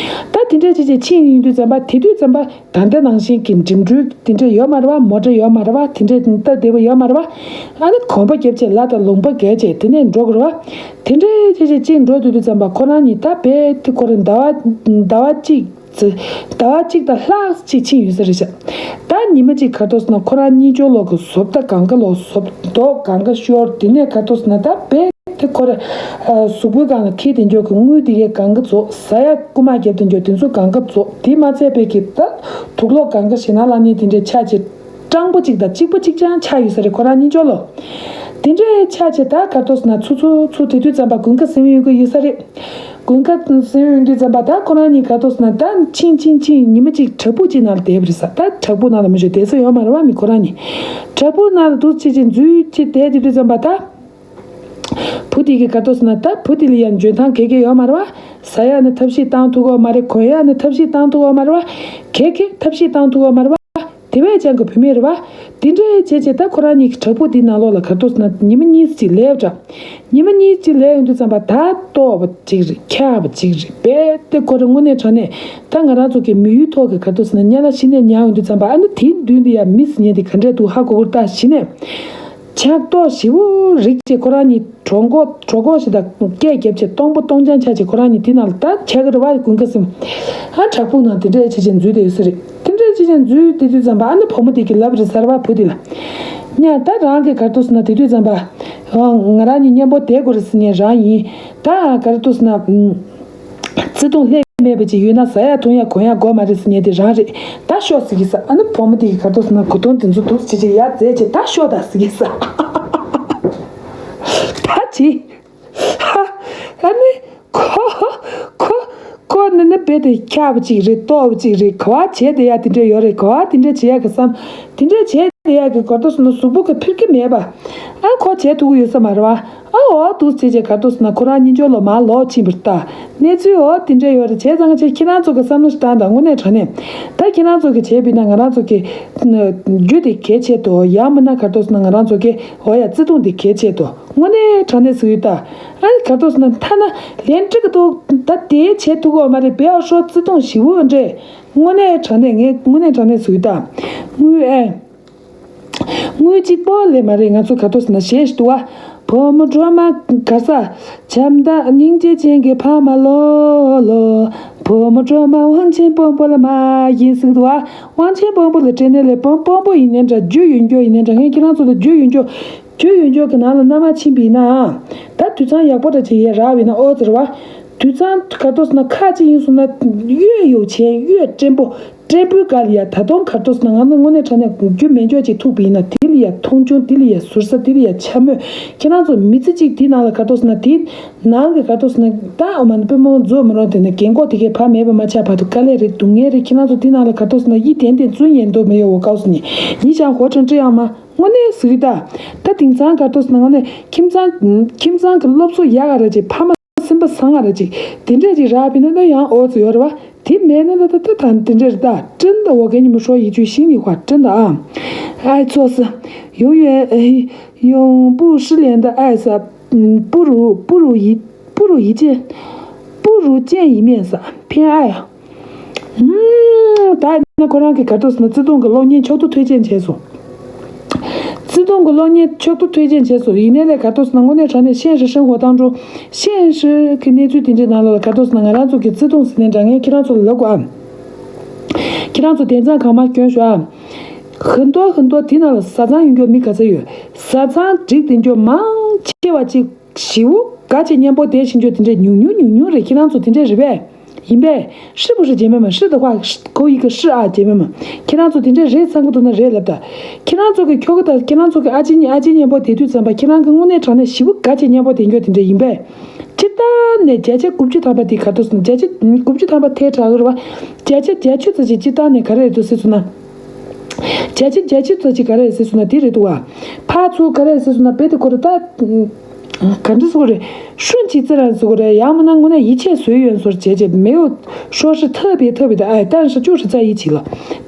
ད་དེ་འདྲ་བྱས་བྱས་ཕྱིན་ཡོང་དུས་ཙམ་པ་དེ་དུས་ཙམ་པ་ད་ལྟ་ནང་བཞིན་གྱི་འགྲིམ་འགྲུལ་དེ་འདྲ་ཡོད་མ་རེད་བ། མོ་ཊ་ཡོད་མ་རེད་བ། དེ་འདྲ་སྟབས་བདེ་པོ་ཡོད་མ་རེད་བ། ཨ་ནི་གོམ་པ་བརྒྱབ་བྱས་ལ་དང་ལུང་པ་བརྒལ་བྱས་དེ་ནས་འགྲོ་དགོས་རེད་བ། དེ་འདྲ་བྱས་བྱས་ཅིག་འགྲོ་དུས་དུས་ཙམ་པ་ཁོ་རང་གཉིས་ད་བས་དེ་ཁོ་རང་ཟླ་བ་ཟླ་བ་གཅིག་ཟླ་བ་གཅིག་དང་ལྷག་ཅིག་ཕྱིན་ཡོད་ས་རེད་ཤག་ད་ཉི་མ་གཅིག་ག་རེ་འདུག་ཟེར་ན་ཁོ་རང་གཉིས་ཆོ་ལོ་གི་ཟོབ་ད་གང་ག་ལོ་ཟོབ་མདོག་གང་ག་ཤོར། དེ་ནས་ག་རེ་འདུག་ཟེར་ན་ད་བས་དེ་ཁོ་ར་གཟུགས་པོའི་སྒང་ལ་འཁྱེར་དེ་འཇོག་གི་དངུལ་དེ་གས་གང་ག་རྫོགས། ཟ་ཡ་རྐུ་མ་རྒྱབ་དེ་འཇོག་དེ་ཚོ་གང་ག་རྫོགས། དེ་མ་ཚད་པའི་གི་ད་དུག་ལོག་གང་ག་ཞེ་ན་ལ་ནི་དེ་འདྲའི་ཆ་ཆེ་སྤྲང་པོ་གཅིག་དང་གཅིག་པ་གཅིག་རྐྱང་ཆགས་ཡོད་ས་རེད་ཁོ་རང་གཉིས་ཆོ་ལོ། དེ་འདྲའི་ཆ་ཆེ་ད་ག་རེ་འདུག་ཟེར་ན་ཚུར་ཚུར་ཚུར་དེ་དུས་ཙམ་པ་དགུན་ཁ་ཟིན་ཡོང་གི་ཡོད་ས་རེད། དགུན་ཁ་ཟིན་ཡོང་དུས་ཙམ་པ་ད་ཁོ་རང་གཉིས་ག་རེ་འདུག་ཟེར་ན་ད་ཕྱིན་ཕྱིན་ཕྱིན་ཉི་མ་གཅིག་བྲག་ཕུག་གཅིག་ནང་ལ་བསྡད་པ་རེད་ས། ད་བྲག་ཕུག་ནང་ལ་མི་ཤོད་བསྡད་ས་ཡོད་མ་རེད་བ་མི་ཁོ་རང་གཉིས། བྲག་ཕུག་ནང་ལ་འདུག་ཅིག་ཅིག་འཛུལ་ཅིག་བསྡད་དེ་དུས་ཙམ་པ་ད། བུ་དེ་གིས་ག་རེ་འདུག་ཟེར་ན་ད་བུ་དེ་ལ་ཡང་འཇོན་ཐང་ག་གེ་ཡོད་མ་རེད་བ། ཟ་ཡ་ནི་ཐབས་ཤེས་བཏང་ཐུབ་ཀྱི་ཡོད་མ་རེད། གོན་ཡ་ནི་ཐབས་ཤེས་བཏང་ཐུབ་ཀྱི་ཡོད་མ་རེད་བ། ག་གེ་ཐབས་ཤེས་བཏང་ཐུབ་ཀྱི་ཡོད་མ་རེད་བ། དེ་བས་ཅང་གི་བུད་མེད་རེད་བ། དེ་འདྲའི་བྱས་བྱས་ད་ཁོ་རང་གཉིས་ཀྱི་བྲག་ཕུག་དེའི་ནང་ལོགས་ལ་ག་རེ་འདུག་ཟེར་ན་ཉི་མ་གཉིས་ཅིག་ལས་འདྲ། ཉི་མ་གཉིས་ཅིག་ལས་ཡོང་དུས་ཙམ་པ་ད་ལྟོགས་པ་ཅིག་རེད། འཁྱག་པ་ཅིག་རེད། རྦད་དེ་ཁོ་རང་དངོས་གནས་དྲང་གནས་ད་ང་རང་ཚོ་གི་མི་ཡུལ་ཐོག་གི་ག་རེ་འདུག་ཟེར་ན་དམྱལ་བ་ཤི་ནས་མྱངས་ཡོང་དུས་ཙམ་པ་ཨ་ནི་དེའི་མདུན་དུ་ཡ་མི་ཟེར་མཁན་དེ་ག་འདྲས་འདུག་ཧ་གོ་གི་རེད་ད་གཞི་ནས། ཆགས་ཏོག་ཞེ་པོ་རིག་བྱས་ཁོ་རང་གཉིས་གྲོད་ཁོག་གྲོད་ཁོག་ཞིག་དང་སྐད་བརྒྱབ་བྱས་སྟོང་པ་སྟོང་རྐྱང་ཆགས་བྱས་ཁོ་རང་གཉིས་དེ་ནང་ལ་ད་ཆགས་ཀྱི་རེད་བ་དགུན་ཁ་ཟིན། ཨ་བྲག་ཕུག་ནང་དེ་འདྲས་བྱས་བྱས་འཛུལ་བསྡད་ཡོད་ས་རེད། དེ་འདྲས་བྱས་བྱས་འཛུལ་བསྡད་དུས་ཙམ་པ་ཨ་ནི་བུ་མོ་དེ་གིས་ལབ་རེད་ཟེར་བ་བུ་དེ་ལ། ཉ་ད་རང་གིས་ག་རེ་འདུག་ཟེར་ན་དེ་དུས་ཙམ་པ། ཨ་ང་རང་གཉིས་མཉམ་པོ་བསྡད་དགོས་རེད་ཟེར་མཁན་རང་ཡིན། ད་ག་རེ་འདུག་ཟེར་ན། བརྩེ་དུང་ལྷད་མེད་པ་ཅིག་ཡོད་ན་ཟ་ཡ་འཐུང་ཡ་གོན་ཡ་དགོས་མ་རེད་ཟེར་མཁན་དེ་རང་རེད། ད་ཤོག་ཟེར་གྱི་ས། ཨ་ནི་བུ་མོ་དེ་གིས་ག་རེ་འདུག་ཟེར་ན་གོས་ཐུང་དེ་ཚོ་འདུག་ཅེས་ཅེས་ཡར་འཛེགས་བྱས་ད་ཤོག་ད་ཟེར་གྱི་ས། ད་ཅི། ཧ། ཨ་ནི། ཁོ། ཁོ། ཁོ་ནི་ནི་རྦད་དེ་འཁྱག་པ་ཅིག་རེད། ལྟོགས་པ་ཅིག་རེད། ག་བ་བྱས་བསྡད་ཡ་དེ་འདྲ་ཡོད་རེད། ག་བ་དེ་འདྲ་བྱེད་ཡ་གི་བསམ། དེ་འདྲ་བྱས་བསྡད་ཡ་གི་ག་རེ་འདུག་ཟེར་ན་གཟུགས་པོ་གིས་འཕེར་གྱི་མེད་པ། ཨ་ཁོ་བྱས་ཐུབ་ཀྱི་ཡོད་ས་མ་རེད་བ། ཨ་འོ་འདུག་ཅེས་བྱས་ག་རེ་འདུག་ཟེར་ན་ཁོ་རང་གཉིས་ཆོ་ལོ་མར་ལོག་ཕྱིན་པ་རེད་ད། གནས་ཚུལ་འོ་དེ་འདྲ་ཡོད་རེད། བྱས་ཙང་ཅིག་ཁྱེད་རང་ཚོ་གི་བསམ་བློ་ཞིག་བཏང་དང་། དངོས་གནས་དྲང་གནས། ད་ཁྱེད་རང་ཚོ་གི་བྱས་པ་ཡིན་ན་ང་རང་ཚོ་གི་རྒྱུ་དེ་གལ་ཆེ་དོ། ཡང་མིན་ན་ག་རེ་འདུག་ཟེར་ན་ང་རང་ཚོ་གི་འོ་ཡ་བརྩེ་དུང་དེ་གལ་ཆེ་དོ། དངོས་གནས་དྲང་གནས་ཟེར་གྱི་ཡོད་ད། ཨ་ག་རེ་འདུག་ཟེར་ན་ཐ་ན་ལན་འགྲིག་གི་འདུག་ད་དེ་བྱེད་ཐུབ་ཀྱི་ཡོད་མ་རེད། བེའོ་ཧྲོ་བརྩེ་དུང་ཞེ་པོ་འདྲ། དངོས་གནས་དྲང་གནས་ངས་དངོས་གནས་དྲང་གནས་ཟེར་གྱི་ཡོད་ད། དངུལ་ཨེ། དངུལ་གཅིག་པོ་ལས་མ་རེད། ང་ཚོ་ག་རེ་འདུག་ཟེར་ན་གཞས་ཤིག་འདུག་བ། བུ་མོ་སྒྲོལ་མ་ག་ས། བྱམས་དང་སྙིང་རྗེ་ཅན་གྱི་ཕ་མ་ལོ་ལོ། བུ་མོ་སྒྲོལ་མ་དབང་ཆེན་དཔོན་པོ་ལ་མ་ཡིན་ཟེར་གྱི་འདུག་བ། དབང་ཆེན་དཔོན་པོ་ལ་སྤྲད་ནས་ལས་དཔོན་དཔོན་པོ་ཡིན་ནའི་འདྲ། རྒྱུ་ཡོད་འགྱོ་ཡིན་ནའི་འདྲ། ངས་ཁྱེད་རང་ཚོ་ལ་རྒྱུ་ཡོད་འགྱོ། རྒྱུ་ཡོད་འགྱོ་གི་ནང་ལ་མནའ་མ་ཕྱིན་པ་ཡིན་ན། ད་དུད་ཚང་ཡག་པོ་འདྲ་ཅིག་ཡས་རག་པ་ཡིན་ན་ཨོ་ཟེར་བ། དུད་ཚང་ག་རེ་འདུག་ཟེར་ན་ཁག་ཅིག་ཡིན་སོང་ན་གཡོས་ཡོད་ཆེ་གཡོས་བྲན་པོ། བྲན་པོའི་སྒང་ལ་ཡ་ད་དུང་ག་རེ་འདུག་ཟེར་ན་ང་ནི་དངོས་གནས་དྲང་གནས་རྒྱུ་མེད་འཇོག་ཅིག་ཐུག་པ་ཡིན་ན་དེ་ལ་ཡ་མཐོང་ཆུང་། དེ་ལ་ཡ་ཟུར་ཟ། དེ་ལ་ཡ་འཕྱ་སྨོད། ཁྱེད་རང་ཚོ་མི་ཚེ་གཅིག་དེའི་ནང་ལ་ག་རེ་འདུག་ཟེར་ན་དེའི་ནང་གི་ག་རེ་འདུག་ཟེར་ན་ད་འོ་མ་ནི་པུས་མོ་རྫོགས་མི་རུང་དེ་ནི་རྒན་གོག་དེ་གའི་ཕ་མེད་པ་མ་ཆགས་བར་དུ་དཀའ་ལས་རེད། སྡུག་བསྔལ་རེད། ཁྱེད་རང་ཚོ་དེའི་ནང་ལ་ག་རེ་འདུག་ཟེར་ན་ཡིད་བརྟན་བརྟན་བཙུན་ཉན་འདོད་མི་ཡོད་འོ་དཀའ་བ་སོ་ནི་ཡིན་ཞང་ཧོ་ཁྲང་ཀྲི་ཡང་མ། དངོས་གནས་ཟེར་གྱི་ད། ད་དེང་སང་ག་རེ་འདུག་ཟེར་ན་དངོས་གནས་ཁྱིམ་ཚང་ཁྱིམ་ཚང་གི་སློབ་གསོ་ཡག་ག་རེ་ཅིག་ཕ་མ་སེམས་པ་བཟང་ག་རེ་ཅིག་དེ་འདྲས་ཅིག་རག་པ་ཡིན་ན་ད་ཡང་ཨོ་ཙི་ཡོད་རེད་བ། དེ་མེད་ན་ད་ད་ད་ད་དེ་འདྲས་རེད་ད། 真的，我给你们说一句心里话，真的啊。哎，做事永远，呃，永不失联的爱撒，嗯，不如不如一不如一见，不如见一面撒，偏爱啊。 ད་ནི་ཁོ་རང་གིས་ག་རེ་འདུག་ཟེར་ན་བརྩེ་དུང་གི་གློག་བརྙན་ཕྱོགས་བསྡུ་ཐུགས་རྗེ་ཆེ་ཞུ། བརྩེ་དུང་གི་གློག་བརྙན་ཕྱོགས་བསྡུ་ཐུགས་རྗེ་ཆེ་ཞུ། ཡིན་ནའི་ལས་ག་རེ་འདུག་ཟེར་ན་དངོས་གནས་དྲང་གནས་现实生活当中 现实གི་གནས་ཚུལ་དེ་འདྲའི་ནང་ལོགས་ལ་ག་རེ་འདུག་ཟེར་ན་ང་རང་ཚོ་གི་བརྩེ་དུང་ཟེར་ནའི་འདྲ། ངས་ཁྱེད་རང་ཚོ་ལ་ལབ་དགོས་ཨ། ཁྱེད་རང་ཚོ་དེང་སང་གང་མང་སྐྱོན་ཞུ་ཨ། 很多很多 དེ་ནང་ལ་བཟའ་ཚང་ཡོད་མཁན་མི་ག་ཚོད་ཡོད། བཟའ་ཚང་འགྲིག་དེ་འགྱོ་མང་ཆེ་བ་ཅིག་ཞེ་པོ་དགའ་ཆེ་མཉམ་པོ་བསྡད་ཤིང་འགྱོ་དེ་འདྲའི་ཉུང་ཉུང་ཉུང་ཉུང་རེད། ཁྱེད་རང་ཚོ་དེ་འདྲའི་རེད་པས། ཡིན་པས། 是不是姐妹们? 是的话，口语个是啊，姐妹们。 ཁྱེད་རང་ཚོ་དེ་འདྲས་རེད་བསམ་གི་འདུག་ན་རེད་ལབ་ད། ཁྱེད་རང་ཚོ་གི་ཁྱོ་ག་དང་ཁྱེད་རང་ཚོ་གི་ཨ་ཅེ་གཉིས་ཨ་ཅེ་མཉམ་པོ་བསྡད་དུས་ཙམ་པ་ཁྱེད་རང་གི་དངོས་གནས་དྲང་གནས་ཞེ་པོ་དགའ་བྱས་མཉམ་པོ་བསྡད་རྒྱུ་དེ་འདྲས་ཡིན་པས། སྤྱིར་བཏང་ནས་བརྒྱ་ཆ་དགུ་བཅུ་ཐམ་པ་དེ་ག་ཚོད་སོང་ན། བརྒྱ་ཆ་དགུ་བཅུ་ཐམ་པ་ཐལ་དྲགས་རེད་བ། བརྒྱ་ཆ་བརྒྱད་ཅུ་ཙམ་ཞིག་སྤྱིར་བཏང་ནས་ག་རེ་རེད་འདུག་ཟེར་སོང་ན། བརྒྱ་ཆ་བརྒྱད་ཅུ་ཙམ་ཞིག་ག་རེ་རེད་ཟེར་སོང་ན་དེ་རེད་འདུག་བ། ཕར་ཚུར་ག་རེ་རེད་ཟེར་སོང་ན་དཔེ་དེ་ཁོ་རེ་ད། ག་འདྲ་ཟེར་དགོས་རེད། 顺其自然 ཟེར་དགོས་རེད། ཡང་མིན་ན་དངོས་གནས་一切随缘 ཟེར་བྱས་བྱས། 没有说是特别特别的爱，但是就是在一起了。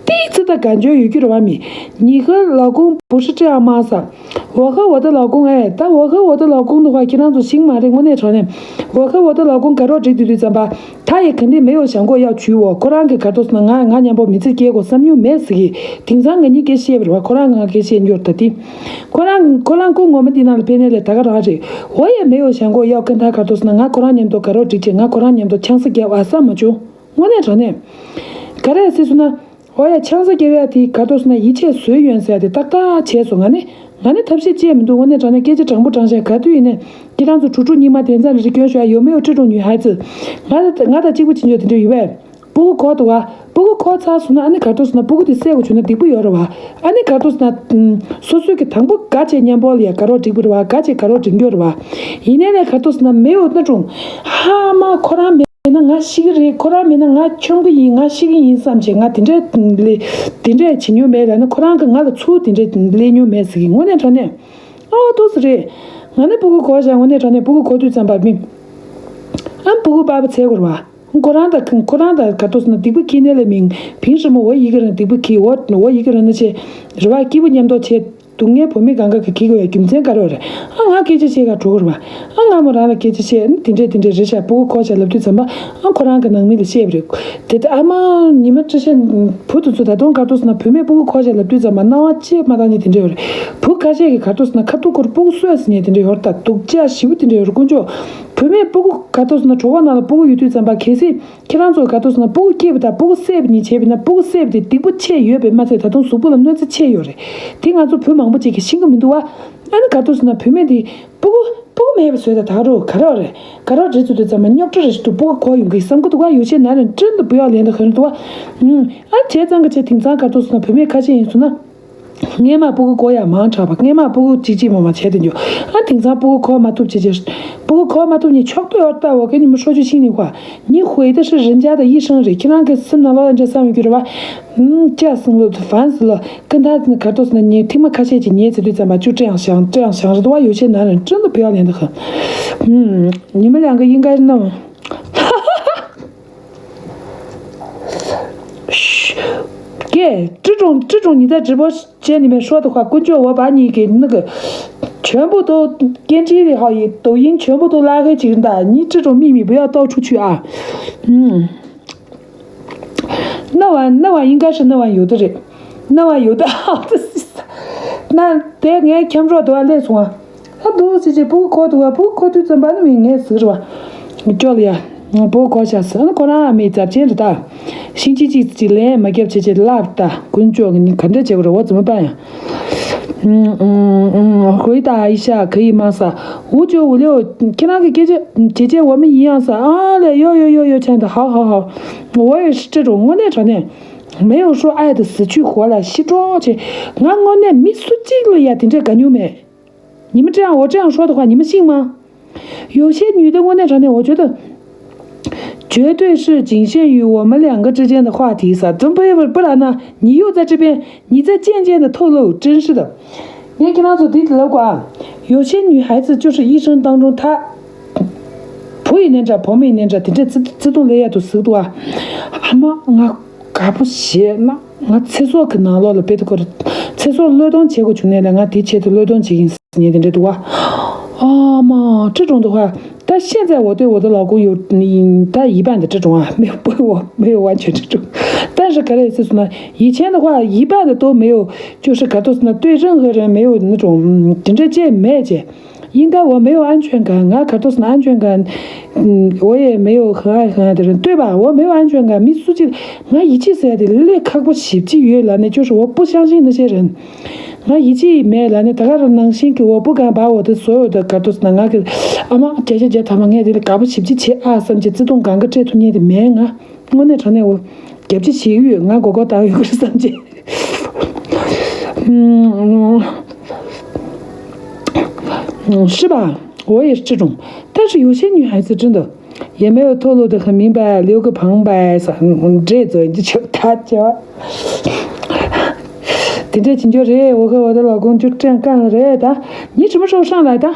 第一次的感觉有句话没？ 你和老公不是这样吗 ཟེར། 我和我的老公 ཨེ། ད་我和我的老公 དུ་བ་ཁྱེད་རང་ཚོ་ཤེས་མ་རེད། དངོས་གནས་དྲང་གནས། 我和我的老公 ག་རོགས་སྒྲིག་དུས་དུས་ཙམ་པ། 他也肯定没有想过要娶我。 ཁོ་རང་གིས་ག་རེ་ཟེར་ན་ང་ང་མཉམ་པོ་མི་ཚེ་སྐྱེལ་དགོས་བསམ་མྱོང་མེད་ཟེར་གི། དེང་སང་ང་གཉིས་སྐད་བཤད་པ་རེད་བ། ཁོ་རང་ང་སྐད་བཤད་འགྱུར་ད་དེ། ཁོ་རང་ཁོ་རང་སྐུ་ངོ་མ་དེ་ནང་ལ་ཕེབས་ནས་ལས་ད་ག་རང་རེད། 我也没有想过要跟他 ག་རེ་ཟེར་ན་ང་ཁོ་རང་མཉམ་དུ་ག་རོགས་སྒྲིག་བྱས་ང་ཁོ་རང་མཉམ་དུ་ཆང་ས་བརྒྱབ་ཨ་བསམ་མ་བྱུང་། དངོས་གནས་དྲང་གནས། ག་རེ་ཟེར་སོང་ན། 我也 ཆང་ས་བརྒྱབ་ཡ་དེ་ག་རེ་ཟེར་ན་一切随缘 ཟེར་ཡ་དེ་ཏག་ཏག་བྱས་སོང་། ང་ནི་ང་ནི་ཐབས་ཤེས་ཅི་ཡང་མི་འདུག་དངོས་གནས་དྲང་གནས་སྐད་ཆ་དྲང་པོ་དྲང་བཤད་ག་དུས་ཡིན་ནའི་ཁྱེད་རང་ཚོ་གྲུ་གྲུ་གཉིས་མ་དེ་ཚ་རེ་རེ་སྐྱོན་ཤོག་ཡ། 有没有这种女孩子? ང་ང་དང་གཅིག་པ་ཅི་འཇོག་དེ་འདྲ་ཡོད་པས། སྤུ་གུ་གོ་འདུག་བ། སྤུ་གུ་གོ་ཚར་སོང་ན་ཨ་ནི་ག་རེ་ཟེར་ན་སྤུ་གུ་དེ་བསད་དགོས་བྱུང་ན་སྡིག་པ་ཡོད་རེད་བ། ཨ་ནི་ག་རེ་ཟེར་ན། སོ་སོའི་གི་དང་པོ་དགའ་བྱས་མཉམ་པོ་ལ་ཡ་ག་རོགས་སྒྲིག་པ་རེད་བ། དགའ་བྱས་ག་རོགས་སྒྲིག་རྒྱུ་རེད་བ། ཡིན་ནའི་ལས་ག་རེ་ཟེར་ན་没有那种། ཧ་མ་ཁོ་རང་མེད་ན་ང་ཤི་གི་རེད། ཁོ་རང་མེད་ན་ང་མཆོང་གི་ཡིན། ང་ཤི་གི་ཡིན་བསམ་བྱས་ང་དེ་འདྲས་ལས་དེ་འདྲས་བྱེད་མྱོང་མེད་ལ་ནི་ཁོ་རང་གི་ང་ལ་ཚུར་དེ་འདྲས་ལས་མྱོང་མེད་ཟེར་གི། དངོས་གནས་དྲང་གནས། ཨོ་ཏོག་ཙམ་རེད། ང་ནི་སྤུ་གུ་གོ་བཞག་དངོས་གནས་དྲང་གནས་སྤུ་གུ་གོ་དུས་ཙམ་པ་མི། ཨ་སྤུ་གུ་པ་ཕ་འཚལ་དགོས་རེད་བ། ཁོ་རང་དང་ཁོ་རང་དང་ག་རེ་ཟེར་ན་སྡིག་པ་འཁྱེར་ནས་ལས་མིན། ཕིང་ཧྲི་མོ་འོ་ཡི་གེ་རང་སྡིག་པ་འཁྱེར། འོ་འོ་ཡི་གེ་རང་ནི་ཆེ། རེ་བ་སྐྱིད་པོ་མཉམ་དུ་ཆེ། སྡུག་བསྔལ་བུད་མེད་གང་ག་གི་འཁྱེར་དགོས་ཡ་རྒྱུ་མཚན་ག་རེ་རེད། ཨ་ང་སྐད་ཆ་བཤད་ག་འགྲོ་གི་རེད་བ། ཨ་ང་མོ་རང་ལ་སྐད་ཆ་བཤད་ཨ་དེ་འདྲས་དེ་འདྲས་རེད་ཤག་སྤུ་གུ་གོ་ཤག་ལབ་དུས་ཙམ་པ། ཨ་ཁོ་རང་གི་ནང་མི་ལ་བཤད་པ་རེད། དེ་ལྟ་ཨ་མ་ཉི་མ་བཀྲ་ཤིས་བུ་དེ་ཚོ་ད་དུང་ག་རེ་ཟེར་ན་བུད་མེད་སྤུ་གུ་གོ་ཤག་ལབ་དུས་ཙམ་པ་སྣང་བ་ཅི་མ་བཏང་ནི་དེ་འདྲས་ཡོད་རེད། བུ་ཁ་ཤས་ཀྱིས་ག་རེ་ཟེར་ན་ཁ་ཐུག་ཁོར་སྤུ་གུ་གསོས་ཟེར་ནས་དེ་འདྲས་ཡོད་རེད། ད་སྡུག་ཅག་ཞེ་པོ་དེ་འདྲས་ཡོད་རེད་དཀོན་མཆོག་བུད་མེད་སྤུ་གུ་ག་རེ་ཟེར་ན་གྲོད་ཁོག་ནང་ལ་སྤུ་གུ་ཡོད་དུས་ཙམ་པ་གལ་སྲིད། ཁྱེད་རང་ཚོ་ག་རེ་ཟེར་ན་སྤུ་གུ་སྐྱེས་པ་དང་སྤུ་གུ་བསད་པ་གཉིས་བྱས་པ་ཡིན་ན་སྤུ་གུ་བསད་པ་དེ་སྡིག་པ་ཆེ་ཡོད་པས་མ་ཚད་ད་དུང་གཟུགས་པོ་ལ་གནོད་འཚེ་ཆེ་ཡོད་རེད། དེ་ང་ཚོ་བུ་མང་པོ་ཅིག་གིས་ཤེས་ཀྱི་མི་འདུག་བ། ཨ་ནི་ག་རེ་ཟེར་ན་བུད་མེད་དེ་སྤུ་གུ་སྤུ་གུ་མེད་པ་བཟོས་ད་ད་རུང་ག་རེ་རེད། ག་རེ་རེད་ཟེར་དུས་ཙམ་པ་རྙོག་དྲ་རེ་ཞིག་འདུག་སྤུ་གུ་གོ་ཡོང་གི་བསམ་གི་འདུག་བ། 有些男人真的不要脸的很 འདུག་བ། ཨ་བྱས་ཙང་གི་ཆེ་དེང་སང་ག་རེ་ཟེར་ན་བུད་མེད་ཁ་ཤས་ཡིན་སོང་ན། སྔས་མ་སྤུ་གུ་གོ་ཡ་མང་དྲགས་པ། སྔས་མ་སྤུ་གུ་གཅིག་གཅིག་མ་མ་བྱས་དེ་འཇོག་ཨ་དེང་སང་སྤུ་གུ་གོ་མ་ཐུབ་བྱས་བྱས། སྤུ་གུ་གོ་མ་ཐུབ་ནི་ཆོག་ཏུ་ཡོད་ལྟ་བ་གི་ཉི་མ་ཧྲོ་ཆུ་ཤིང་ནི་ཧ། 你毁的是人家的一生 རེད། ཁྱེད་རང་གི་སེམས་ནང་ལོགས་ལ་འདྲ་བསམ་ཡོད་རྒྱུ་རེད་བ། ཨུམ་ཅག་སང་ལོ་ཧྥན་སི་ལོ་ཀི་འཐའ་ནི་ག་རེ་ཟེར་ན་ཉེ་ཐིག་མ་ཁ་ཤས་ཀྱིས་ཉེ་ཟེར་དུས་ཙམ་པ་ཅུ་ཀྲེང་ཞང་ཀྲེང་ཞང་རེད་བ། 有些男人真的不要脸的很。 ཨུམ་ཉི་མ་ལང་གི་ཡིན་ག་རེད་ན། ཀྱེ། 这种这种你在直播间里面说的话， ཀུན་སྤྱོད་འོ་བ་གཉིས་ཀྱི་那个 全部都编辑的好，抖音全部都拉黑去的，你这种秘密不要到处去啊。嗯，那玩那玩应该是那玩有的人，那玩有的好的，那得俺看不着都要累死啊。 ཨ་འདུག་ཟེར་བྱས་སྤུ་གུ་གོ་འདུག་བ། སྤུ་གུ་གོ་དུས་ཙམ་པ་ནི་མི་ངས་ཟེར་བ། ཅོ་ལ་ཡ། སྤུ་གུ་གོ་ཤག་ཟེར་ཨ་ནི་ཁོ་རང་ཨ་མའི་ཚབ་ཆེན་རེད་ད། ཤིང་ཅི་ཅིག་ཅིག་ལན་མ་རྒྱབ་བྱས་བྱས་ལབ་ད་དཀོན་མཆོག་གི་ནི་ག་འདྲ་བྱེད་དགོས་རེད། འོ་ཙི་མ་པ་ཡ། ཧུའི་ད་ཨ་ཡི་ཤ་ག་ཡི་མ་ས། 五九五六 ཁྱེད་རང་གི་སྐད་ཆ་ཇེ་ཇེ་འོ་མ་ཡིན་ཡང་ས་ཨ་ལས་ཡོ་ཡོ་ཡོ་ཡོ་ཆེན་ད་ཧའོ་ཧའོ་ཧའོ། 我也是这种 དངོས་གནས་དྲང་གནས། 没有说爱的死去活来 ཤི་གྲོགས་བྱས། ང་དངོས་གནས་མི་སུ་གཅིག་ལ་ཡ་དེ་འདྲས་དགའ་མྱོང་མེད། 你们这样，我这样说的话，你们信吗？有些女的我那场的，我觉得绝对是仅限于我们两个之间的话题撒，怎么不不然呢？你又在这边，你在渐渐的透露真实的。你看，跟他说对了过啊，有些女孩子就是一生当中她 བུ་ཡིན་ནའི་འདྲ་བུ་མོ་ཡིན་ནའི་འདྲ་དེ་འདྲས་བརྩེ་བརྩེ་དུང་ལས་ཡ་དུ་ཟུག་འདུག་ཨ། ཨ་མ་ང་དགའ་པོ་བྱས་ན་ང་ཚེ་སྲོག་གི་ནང་ལོགས་ལ་དཔེ་དུ་ཁོ་ར་ཚེ་སྲོག་བློས་གཏོང་བྱེད་དགོས་བྱུང་ནའི་ལས་ང་དེའི་ཆེད་དུ་བློས་གཏོང་བྱེད་ཀྱི་ཡིན་ཟེར་ནས་དེ་འདྲས་འདུག་ཨ། ཨ་མ་这种的话，但现在我对我的老公有，嗯，他一半的这种啊，没有，不，我没有完全这种，但是可能是什么，以前的话一半的都没有，就是可能是对任何人没有那种，嗯，真正见面去。 应该我没有安全感，ང་ག་རེ་ཟེར་ན་安全感，嗯，我也没有很爱很爱的人，对吧？我没有安全感，མི་སུ་གཅིག་ང་ཡིད་ཆེས་ཟེར་ཡ་དེ་ལས་ཁག་པོ་ཞེ་པོ་ཅིག་ཡོད་ལབ་ནས་就是我不相信那些人。ང་ཡིད་ཆེས་མེད་ལབ་ནས། ད་ག་རང་ནང་བཞིན་གྱི་འོ་བུ་གང་བ་འོ་དེ་བཟོ་འོ་དེ་ག་དུས་ན་ང་གི་ཨ་མ་བརྒྱ་ཆ་བརྒྱ་ཐ་མ་ངས་དེ་ལ་དགའ་པོ་ཞིབ་ཅིག་བྱེད་ཨ་བསམ་གྱི་བརྩེ་དུང་གང་ག་སྤྲད་ཐུབ་མཁན་དེ་མེད། ང་དངོས་གནས་དྲང་གནས་འོ་རྒྱབ་ཅིག་བྱེད་ཀྱི་ཡོད། ང་མགོ་སྐོར་བཏང་ཡོད་གི་རེད་བསམ་གྱི། ཧྲི་པ། 我也是这种，但是有些女孩子真的也没有透露得很明白，留个旁白啥，嗯，这种就就他叫。དེ་འདྲས་བྱེད་རྒྱུ་རེད། འོ་ཁ་འོ་ད་ལོ་ཀུན་སྤྱོད་བཀྲེན་གང་རེད་ད། 你什么时候上来的？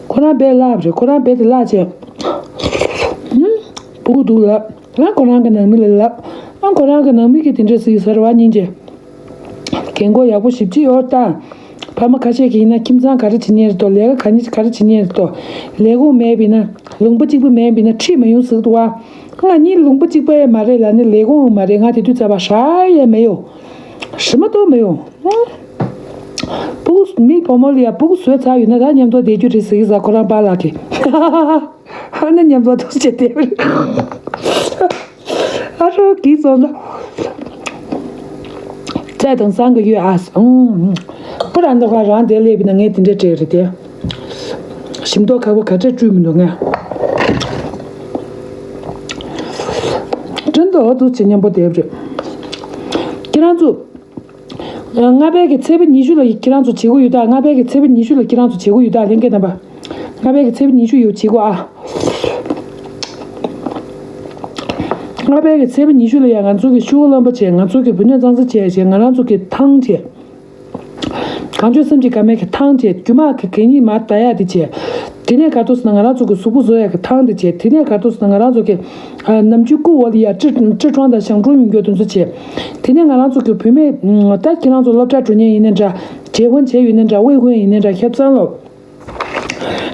ཁོ་རང་བེད་ལབ་རེད། ཁོ་རང་བེད་དེ་ལབ་བྱས། ཧུམ། སྤུ་གུ་འདུག་ལབ། ང་ཁོ་རང་གི་ནང་མི་ལ་ལབ། ཨང་ཁོ་རང་གི་ནང་མི་གིས་དེ་འདྲས་ཟེར་གྱི་ཟེར་བ་ཉིན་གྱི། རྒན་གོག་ཡག་པོ་ཞེ་པོ་ཅིག་ཡོད་ད། ཕ་མ་ཁ་ཤས་ཀྱིས་ཡིན་ན་ཁྱིམ་ཚང་ག་རེ་བྱེད་ཉེན་རེད་དོ། ལས་ཀ་ག་ནི་ག་རེ་བྱེད་ཉེན་རེད་དོ། ལས་ཁུངས་མེད་པ་ཡིན་ན། ལུང་པ་གཅིག་པུ་མེད་པ་ཡིན་ན་ཁྲིད་མ་ཡོང་ཟེར་གྱི་འདུག་བ། ང་གཉིས་ལུང་པ་གཅིག་པ་ཡང་མ་རེད་ལབ་ནས་ལས་ཁུངས་མ་རེད། ང་དེ་དུས་ཚོད་པ་ཧྲ་ཡང་མེད་ཡོ། ཧྲི་མ་གཏོགས་མེད་ཡོ། སྤུ་གུ་མི་བུ་མོ་ལ་ཡ་སྤུ་གུ་བཟོས་ཚར་ཡོད་ན་ད་མཉམ་དུ་བསྡད་རྒྱུ་རེད་ཟེར་གྱི་ཟ། ཁོ་རང་པཱ་ལགས་ཀྱིས། ཨ་ནི་མཉམ་དུ་ཐུགས་རྗེ་དེ་རེད། ཨ་རོ་གིས་སོང་ན། བཙས་དང་བསང་གི་ཡོད་ཨ། ཨུམ། པུ་ར་འདི་ཁ་རང་དེ་སླེབས་ན་ངས་དེ་འདྲས་སྤྲད་རེད་དེ། ཞིམ་མདོག་ཁ་པོ་ག་ཚད་བཀྲུས་མི་འདུག་ང་། སྤྲིན་དུ་འོ་འདུག་ཅེས་མཉམ་པོ་བསྡད་རེད། ཁྱེད་རང་ཚོ། ལྔ་པའི་གི་ཚེས་པ་ཉི་ཤུ་ལ་ཁྱེད་རང་ཚོ་བྱེད་སྒོ་ཡོད་ད། ལྔ་པའི་གི་ཚེས་པ་ཉི་ཤུ་ལ་ཁྱེད་རང་ཚོ་བྱེད་སྒོ་ཡོད་ད། ལྷན་རྒྱས་རྣམ་པ། ལྔ་པའི་གི་ཚེས་པ་ཉི་ཤུ་ཡོད་བྱེད་སྒོ་ཨ། ལྔ་པའི་གི་ཚེས་པ་ཉི་ཤུ་ལ་ཡང་ང་ཚོ་གི་ཤོག་བུ་རློན་པ་བྱས། ང་ཚོ་གི་བུ་སྣོད་གཙང་སེལ་བྱས་བྱས། ང་རང་ཚོ་གི་ཐང་བྱས། གངས་ལྗོངས་སེམས་ཀྱི་དགའ་མའི་གི་ཐང་བྱས། རྒྱུ་མ་གི་གད་སྙིགས་མར་ལྟ་ཡག་དེ་བྱས། དེ་ནས་ག་དུས་ན་ང་རང་ཚོ་གི་གཟུགས་པོ་བཟོ་ཡག་གི་ཐང་དེ་བྱས། དེ་ནས་ག་དུས་ན་ང་རང་ཚོ་གི་ཨ་ནམ་རྒྱུན་སྐུ་འོག་ལ་ཡ་དཀྲི་དཀྲི་གྲོང་དང་ཞང་གྲོང་ཡོང་རྒྱུ་དེ་ཚོ་བྱས། དེ་ནས་ང་རང་ཚོ་གི་བུད་མེད་ད་ཁྱེད་རང་ཚོ་སློབ་གྲྭ་འགྲོ་མཁན་ཡིན་ན་འདྲ། 结婚 བྱས་ཡོད་ན་འདྲ། 未婚 ཡིན་ན་འདྲ། ཁྱབ་ཚང་ལོ།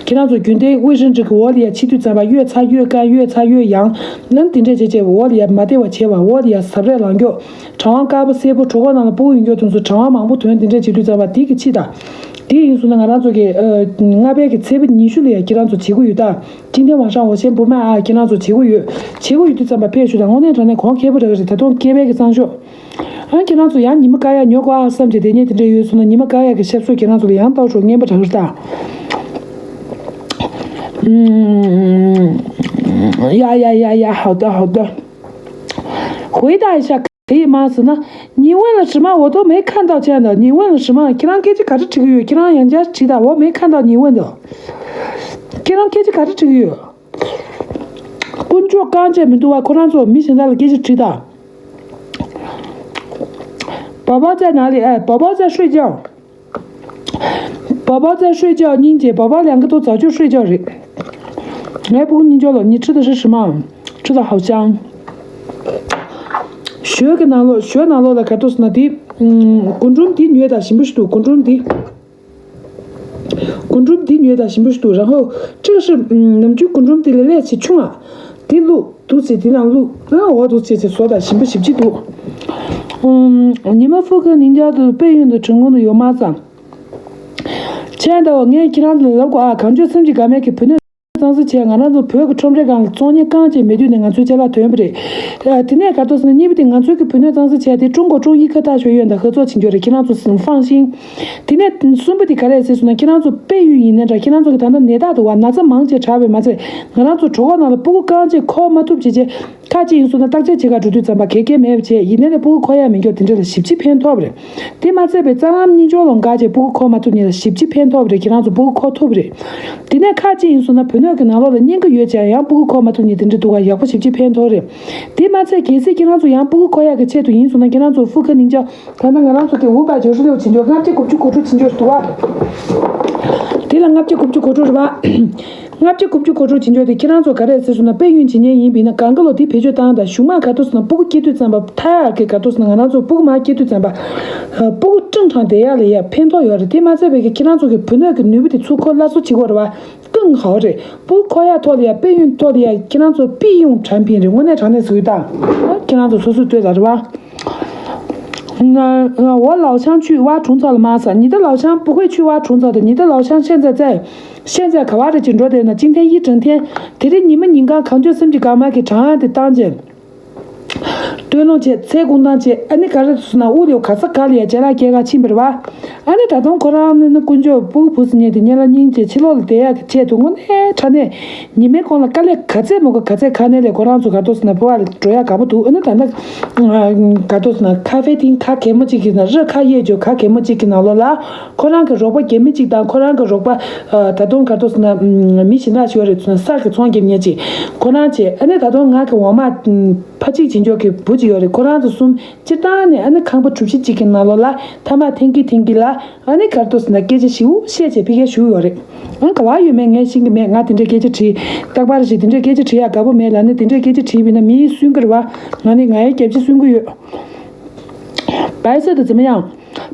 ཁྱེད་རང་ཚོ་རྒྱུན་ལྡན་卫生纸 གི་འོག་ལ་ཡ་ཕྱི་དུས་ཙམ་པ་གཡོས་ཚར་གཡོས་ཀ་གཡོས་ཚར་གཡོས་ཡང་ནམ་དེ་འདྲས་བྱས་བྱས་འོག་ལ་ཡ་མ་བདེ་བ་བྱས་པ། འོག་ལ་ཡ་ཟབ་རས་ལངས་མགྱོགས། གྲང་བ་དཀར་པོ་སེར་པོ་གྲོད་ཁོག་ནང་ལ་སྤུ་གུ་ཡོང་མགྱོགས་དེ་ཚོ་གྲང་བ་མང་པོ་ཐོན། དེ་འདྲས་བྱེད་དུས་ཙམ་པ་དེ་གི་ཕྱི་དང་། དེ་ཡིན་སོང་ན་ང་རང་ཚོ་གི་ཨ་ལྔ་པའི་གི་ཚེས་པ་ཉི་ཤུ་ལ་ཡ་ཁྱེད་རང་ཚོ་བྱེད་སྒོ་ཡོད་ད། 今天晚上我先不卖啊。 ཁྱེད་རང་ཚོ་བྱེད་སྒོ་ཡོད། བྱེད་སྒོ་ཡོད་དུས་ཙམ་པ་ཕེབས་ཤོག་དང་། དངོས་གནས་དྲང་གནས་གོང་ཁེ་པོ་རག་གི་རེད། ད་དུང་སྐྱེས་པའི་གི་གཙང་ཤོག་ཨ་ཁྱེད་རང་ཚོ་ཡང་ཉི་མ་ཀ་ཡ་ཉོ་དགོས་ཨ་བསམ་གྱི་དེ་ཉིད་དེ་འདྲ་ཡོད་སོང་ན། ཉི་མ་ཀ་ཡ་གི་ཞབས་སོར་ཁྱེད་རང་ཚོ་ལ་ཡང་ལྟ་ཤོག་སྙན་པ་དྲག་རེད་ད། ཡ་ཡ་ཡ་ཡ། 好的好的。 回答一下可以吗？ ཟེར་ན། 你问了什么？ 我都没看到这样的。 你问了什么？ ཁྱེད་རང་སྐད་ཆ་ག་རེ་དྲི་གི་ཡོད། ཁྱེད་རང་ཡང་བསྐྱར་དྲིས་དང་། 我没看到你问的。 ཁྱེད་རང་སྐད་ཆ་ག་རེ་དྲི་གི་ཡོད། དཀོན་མཆོག་རྐང་རྗེས་མི་འདུག་བ། ཁོ་རང་ཚོ་མི་གཞན་དག་ལ་སྐད་ཆ་དྲིས་དང་། 宝宝在哪里？ 哎，宝宝在睡觉。 宝宝在睡觉。 སྙིང་རྗེ། 宝宝两个都早就睡觉 རེད། ངའི་སྤུ་གུ་གཉིས་ཆོ་ལོ། 你吃的是什么？ 吃的好香。 ཞོལ་གྱི་ནང་ལོགས། ཞོལ་ནང་ལོགས་ལ་ག་ཏོ་སོང་ན་དེ། ཨུམ། རྒུན་འབྲུམ་དེ་ཉོས་དང་ཞིམ་པོ་ཞིག་འདུག་རྒུན་འབྲུམ་དེ། རྒུན་འབྲུམ་འདི་ཉོས་དང་ཞིམ་པོ་ཞིག་འདུག 然后这个是 ནམ་རྒྱུན་རྒུན་འབྲུམ་འདི་ལས་ལས་ཆེ་ཆུང་ཨ། འདི་བླུགས་འདུག་ཅེས་འདི་ནང་བླུགས། ཨ་འོ་འདུག་ཅེས་ཅེས་བཟོ་དང་ཞིམ་པོ་ཞིབ་ཅིག་འདུག་ཉི་མ་ཕུག་གི་ནིང་ཇག་ཏུ་དཔེ་ཡོན་དུ་དྲུང་ཁོང་དུ་ཡོད་མ་ཙམ། ཅན་ད་འོ་ངས་ཁྱེད་རང་ཚོ་ལ་ལབ་གོ་ཨ། གངས་ལྗོངས་སེམས་ཀྱི་དགའ་མེད་ཀྱི་བུ་སྣོད་གཙང་སེལ་བྱས། ང་རང་ཚོ་བོད་ཀྱི་ཁྲོམ་རའི་སྒང་ལ་བཙོང་ཉེན་རྐང་གཅིག་མེད་དུས་ནས་ང་ཚོའི་ཅ་ལག་ཐོན་པ་རེད། དེ་ནས་ག་ཏོ་ཟེར་ན་གཉིས་པ་དེ་ང་ཚོའི་གི་བུ་སྣོད་གཙང་སེལ་བྱས་དེ་ཀྲུང་གོ་ཀྲུང་དབྱི་ཁ་ཐག་ཞོ་ཡོན་དང་ཧེ་ཙོ་ཆིན་ཅོ་རེད། ཁྱེད་རང་ཚོ་ཧྥང་ཤིང་། དེ་ནས་གསུམ་པ་དེ་ག་རེ་ཟེར་སོང་ན་ཁྱེད་རང་ཚོ་དཔལ་ཡོན་ཡིན་ནའི་འདྲ། ཁྱེད་རང་ཚོ་གི་ད་ལྟ་ནད་རྟགས་འདུག་བ། ན་ཚ་མང་ཆེ་དྲག་པས་མ་ཚད་ང་རང་ཚོ་གྲོད་ཁོག་ནང་ལ་སྤུ་གུ་རྐང་གཅིག་འཁོར་མ་ཐུབ་བྱས་བྱས། ཁ་ཅིག་ཡིན་སོང་ན་བརྟག་དཔྱད་བྱེད་ག་འགྲོ་དུས་ཙམ་པ་གེ་གེ་མེད་པ་བྱས། ཡིན་ནའི་ལས་སྤུ་གུ་འཁོར་ཡ་མི་འགྱུར་དེ་འདྲ་ལ་ཞིབ་ཅིག་ཕན་ཐོགས་པ་རེད། དེ་མ་ཚད་པའི་རྩ་ལམ་གཉིས་ཆོག་ལོང་འགའ་བྱས་སྤུ་གུ་འཁོར་མ་ཐུབ་ནི་ལ་ཞིབ་ཅིག་ཕན་ཐོགས་པ་རེད། ཁྱེད་རང་ཚོ་སྤུ་གུ་འཁོར་ཐུབ་པ་རེད། དེ་ནས་ཁ་ཅིག་ཡིན་སོང་ན་བུ་སྣོད་ཀྱི་ནང་ལོགས་ལ་སྙིང་གི་ཡོད་ཀྱང་ཡང་སྤུ་གུ་འཁོར་མ་ཐུབ་ནི་དེ་འདྲ་འདུག་ག་ཡག་པོ་ཞིབ་ཅིག་ཕན་ཐོགས་རེད། དེ་མ་ཚད་གལ་སྲིད་ཁྱེད་རང་ཚོ་ཡང་སྤུ་གུ་འཁོར་ཡག་གི་ཆེད་དུ་ཡིན་སོང་ན་ཁྱེད་རང་ཚོ་ཧྥུ་ཁ་ནིང་ཅག་ད་ལྟ་ང་རང་ཚོ་གི་ཝུ་པ་ཇོ་ཧྲི་ལེའུ་བྱིན་ཆོག་ལྔ་བརྒྱ་དགུ་བཅུ་གོ་དྲུག་བྱིན་ཆོག་འདུག་བ། དེ་ལ་ལྔ་བརྒྱ་དགུ་བཅུ་གོ་དྲུག་རེད་བ། ལྔ་བརྒྱ་དགུ་བཅུ་གོ་དྲུག་བྱིན་ཆོག་དེ་ཁྱེད་རང་ཚོ་ག་རེ་ཟེར་སོང་ན་དཔལ་ཡོན་བྱེད་མཁན་ཡིན་པས་ན་གང་ག་ལོ་དེ་བེད་སྤྱོད་བཏང་དང་། གཞུག་མ་ག་ཏོ་སོང་ན་སྤུ་གུ་སྐྱེ་དུས་ཙམ་པ་ཐ་ཡག་གི་ག་ཏོ་སོང་ན་ང་རང་ཚོ་སྤུ་གུ་མ་སྐྱེ་དུས་ཙམ་པ། སྤུ་གུ་ཀྲང་ཀྲང་བསྡད་ཡག་ལ་ཡ་ཕན་ཐོགས་ཡོད་རེད། དེ་མ་ཚད་པའི་གི་ཁྱེད་རང་ཚོ་གི་བུ་སྣོད་ཀྱི་ནུས་པ་དེ་ཚུར་ཁོ་སླར་གསོ་བྱེད་དགོས་རེད་བ། ཀུན་ཧའོ་རེད། སྤུ་གུ་འཁོར་ཡག་ཐོག་ལ་ཡ་དཔལ་ཡོན་ཐོག་ལ་ཡ་ཁྱེད་རང་ཚོ་པི་ཡོང་དྲན་ཕིན་རེད། དངོས་གནས་དྲང་གནས་ཟེར་གི་ད། ཁྱེད་རང་ཚོ་སོ་སོས་ལྟོས་ད་རེད་བ། 我老乡去挖虫草了吗？ ཟེར། 你的老乡不会去挖虫草的，你的老乡现在在，现在 ག་བ་རེད་ཅེས་འགྲོ་བསྡད་ན། 今天一整天 དེ་རིང་ཉི་མ་ཉིན་གང་གངས་ལྗོངས་སེམས་ཀྱི་དགའ་མ་གི་གྲང་ཡང་དེ་བཏང་རྗེས། སྟོན་ལོང་བྱས། ཚལ་སྐུང་སྟངས་བྱས། ཨ་ནི་ག་རེ་སོང་ན་དབུ་ལ་ག་ས་ག་ལ་ཡ་ཅ་ལག་སྐྱེལ་ག་ཕྱིན་པ་རེད་བ། ཨ་ནི་ད་དུང་ཁོ་རང་ནི་ནི་དཀོན་མཆོག་སྤུ་གུ་བུ་ཟེར་མཁན་དེ་གཉེན་ལ་སྙིང་རྗེ། ཕྱི་ལོགས་ལ་བསྡད་ཡག་གི་ཆེད་དུ་དངོས་གནས་དྲང་གནས་ཉི་མའི་གོང་ལ་དཀའ་ལས་ག་ཚད་མོ་ག་ག་ཚད་ཁ་ནས་ལས་ཁོ་རང་ཚོ་ག་རེ་ཟེར་ན་བུ་བ་ལ་འགྲོ་ཡག་དགའ་པོ་འདུག་ཨ་ནི་ད་ལྟ་ག་རེ་ཟེར་ན་ཁ་ཧྥེ་ཐིང་ག་གེ་མོ་གཅིག་གི་ནང་རི་ཁ་གཡས་འཇོག་ག་གེ་མོ་གཅིག་གི་ནང་ལོགས་ལ་ཁོ་རང་གི་རོགས་པ་རྒྱ་མི་གཅིག་དང་ཁོ་རང་གི་རོགས་པ་ད་དུང་ག་རེ་ཟེར་ན་མི་གཞན་དག་ཞིག་ཡོད་རེད། ཚོང་གསར་གྱི་ཚོང་རྒྱབ་མཁན་གཅིག་ཁོ་རང་བྱས། ཨ་ནི་ད་དུང་ང་གི་འོག་མ་ཕ་གཅིག་བྱེད་འཇོག་གི་བུ་གཅིག་ཡོད་རེད། ཁོ་རང་ཚོ་གསུམ་སྤྱིར་བཏང་ནས་ཨ་ནི་ཁང་པ་གྲུ་བཞི་གཅིག་གི་ནང་ལོགས་ལ་ཐ་མག་འཐེན་གྱིན་འཐེན་གྱིན་ལ་ཨ་ནི་ག་རེ་ཟེར་ན་སྐད་ཆ་ཞིབ་པོ་བཤད་བྱས་ཕ་གིར་བཞུགས་ཡོད་རེད། ཨང་ག་བ་ཡོད་མེད་ངས་ཤེས་ཀྱི་མེད། ང་དེ་འདྲའི་སྐད་ཆ་དྲིས། རྟག་པར་ཞིག་དེ་འདྲའི་སྐད་ཆ་དྲིས་ཡག་དགའ་པོ་མེད་ལ་ནི་དེ་འདྲའི་སྐད་ཆ་དྲིས་པས་ན་མིས་སུན་གྱི་རེད་བ། ང་ནི་ང་ཡི་རྒྱབ་ཕྱི་སུན་གྱི་ཡོད། 白色的怎么样？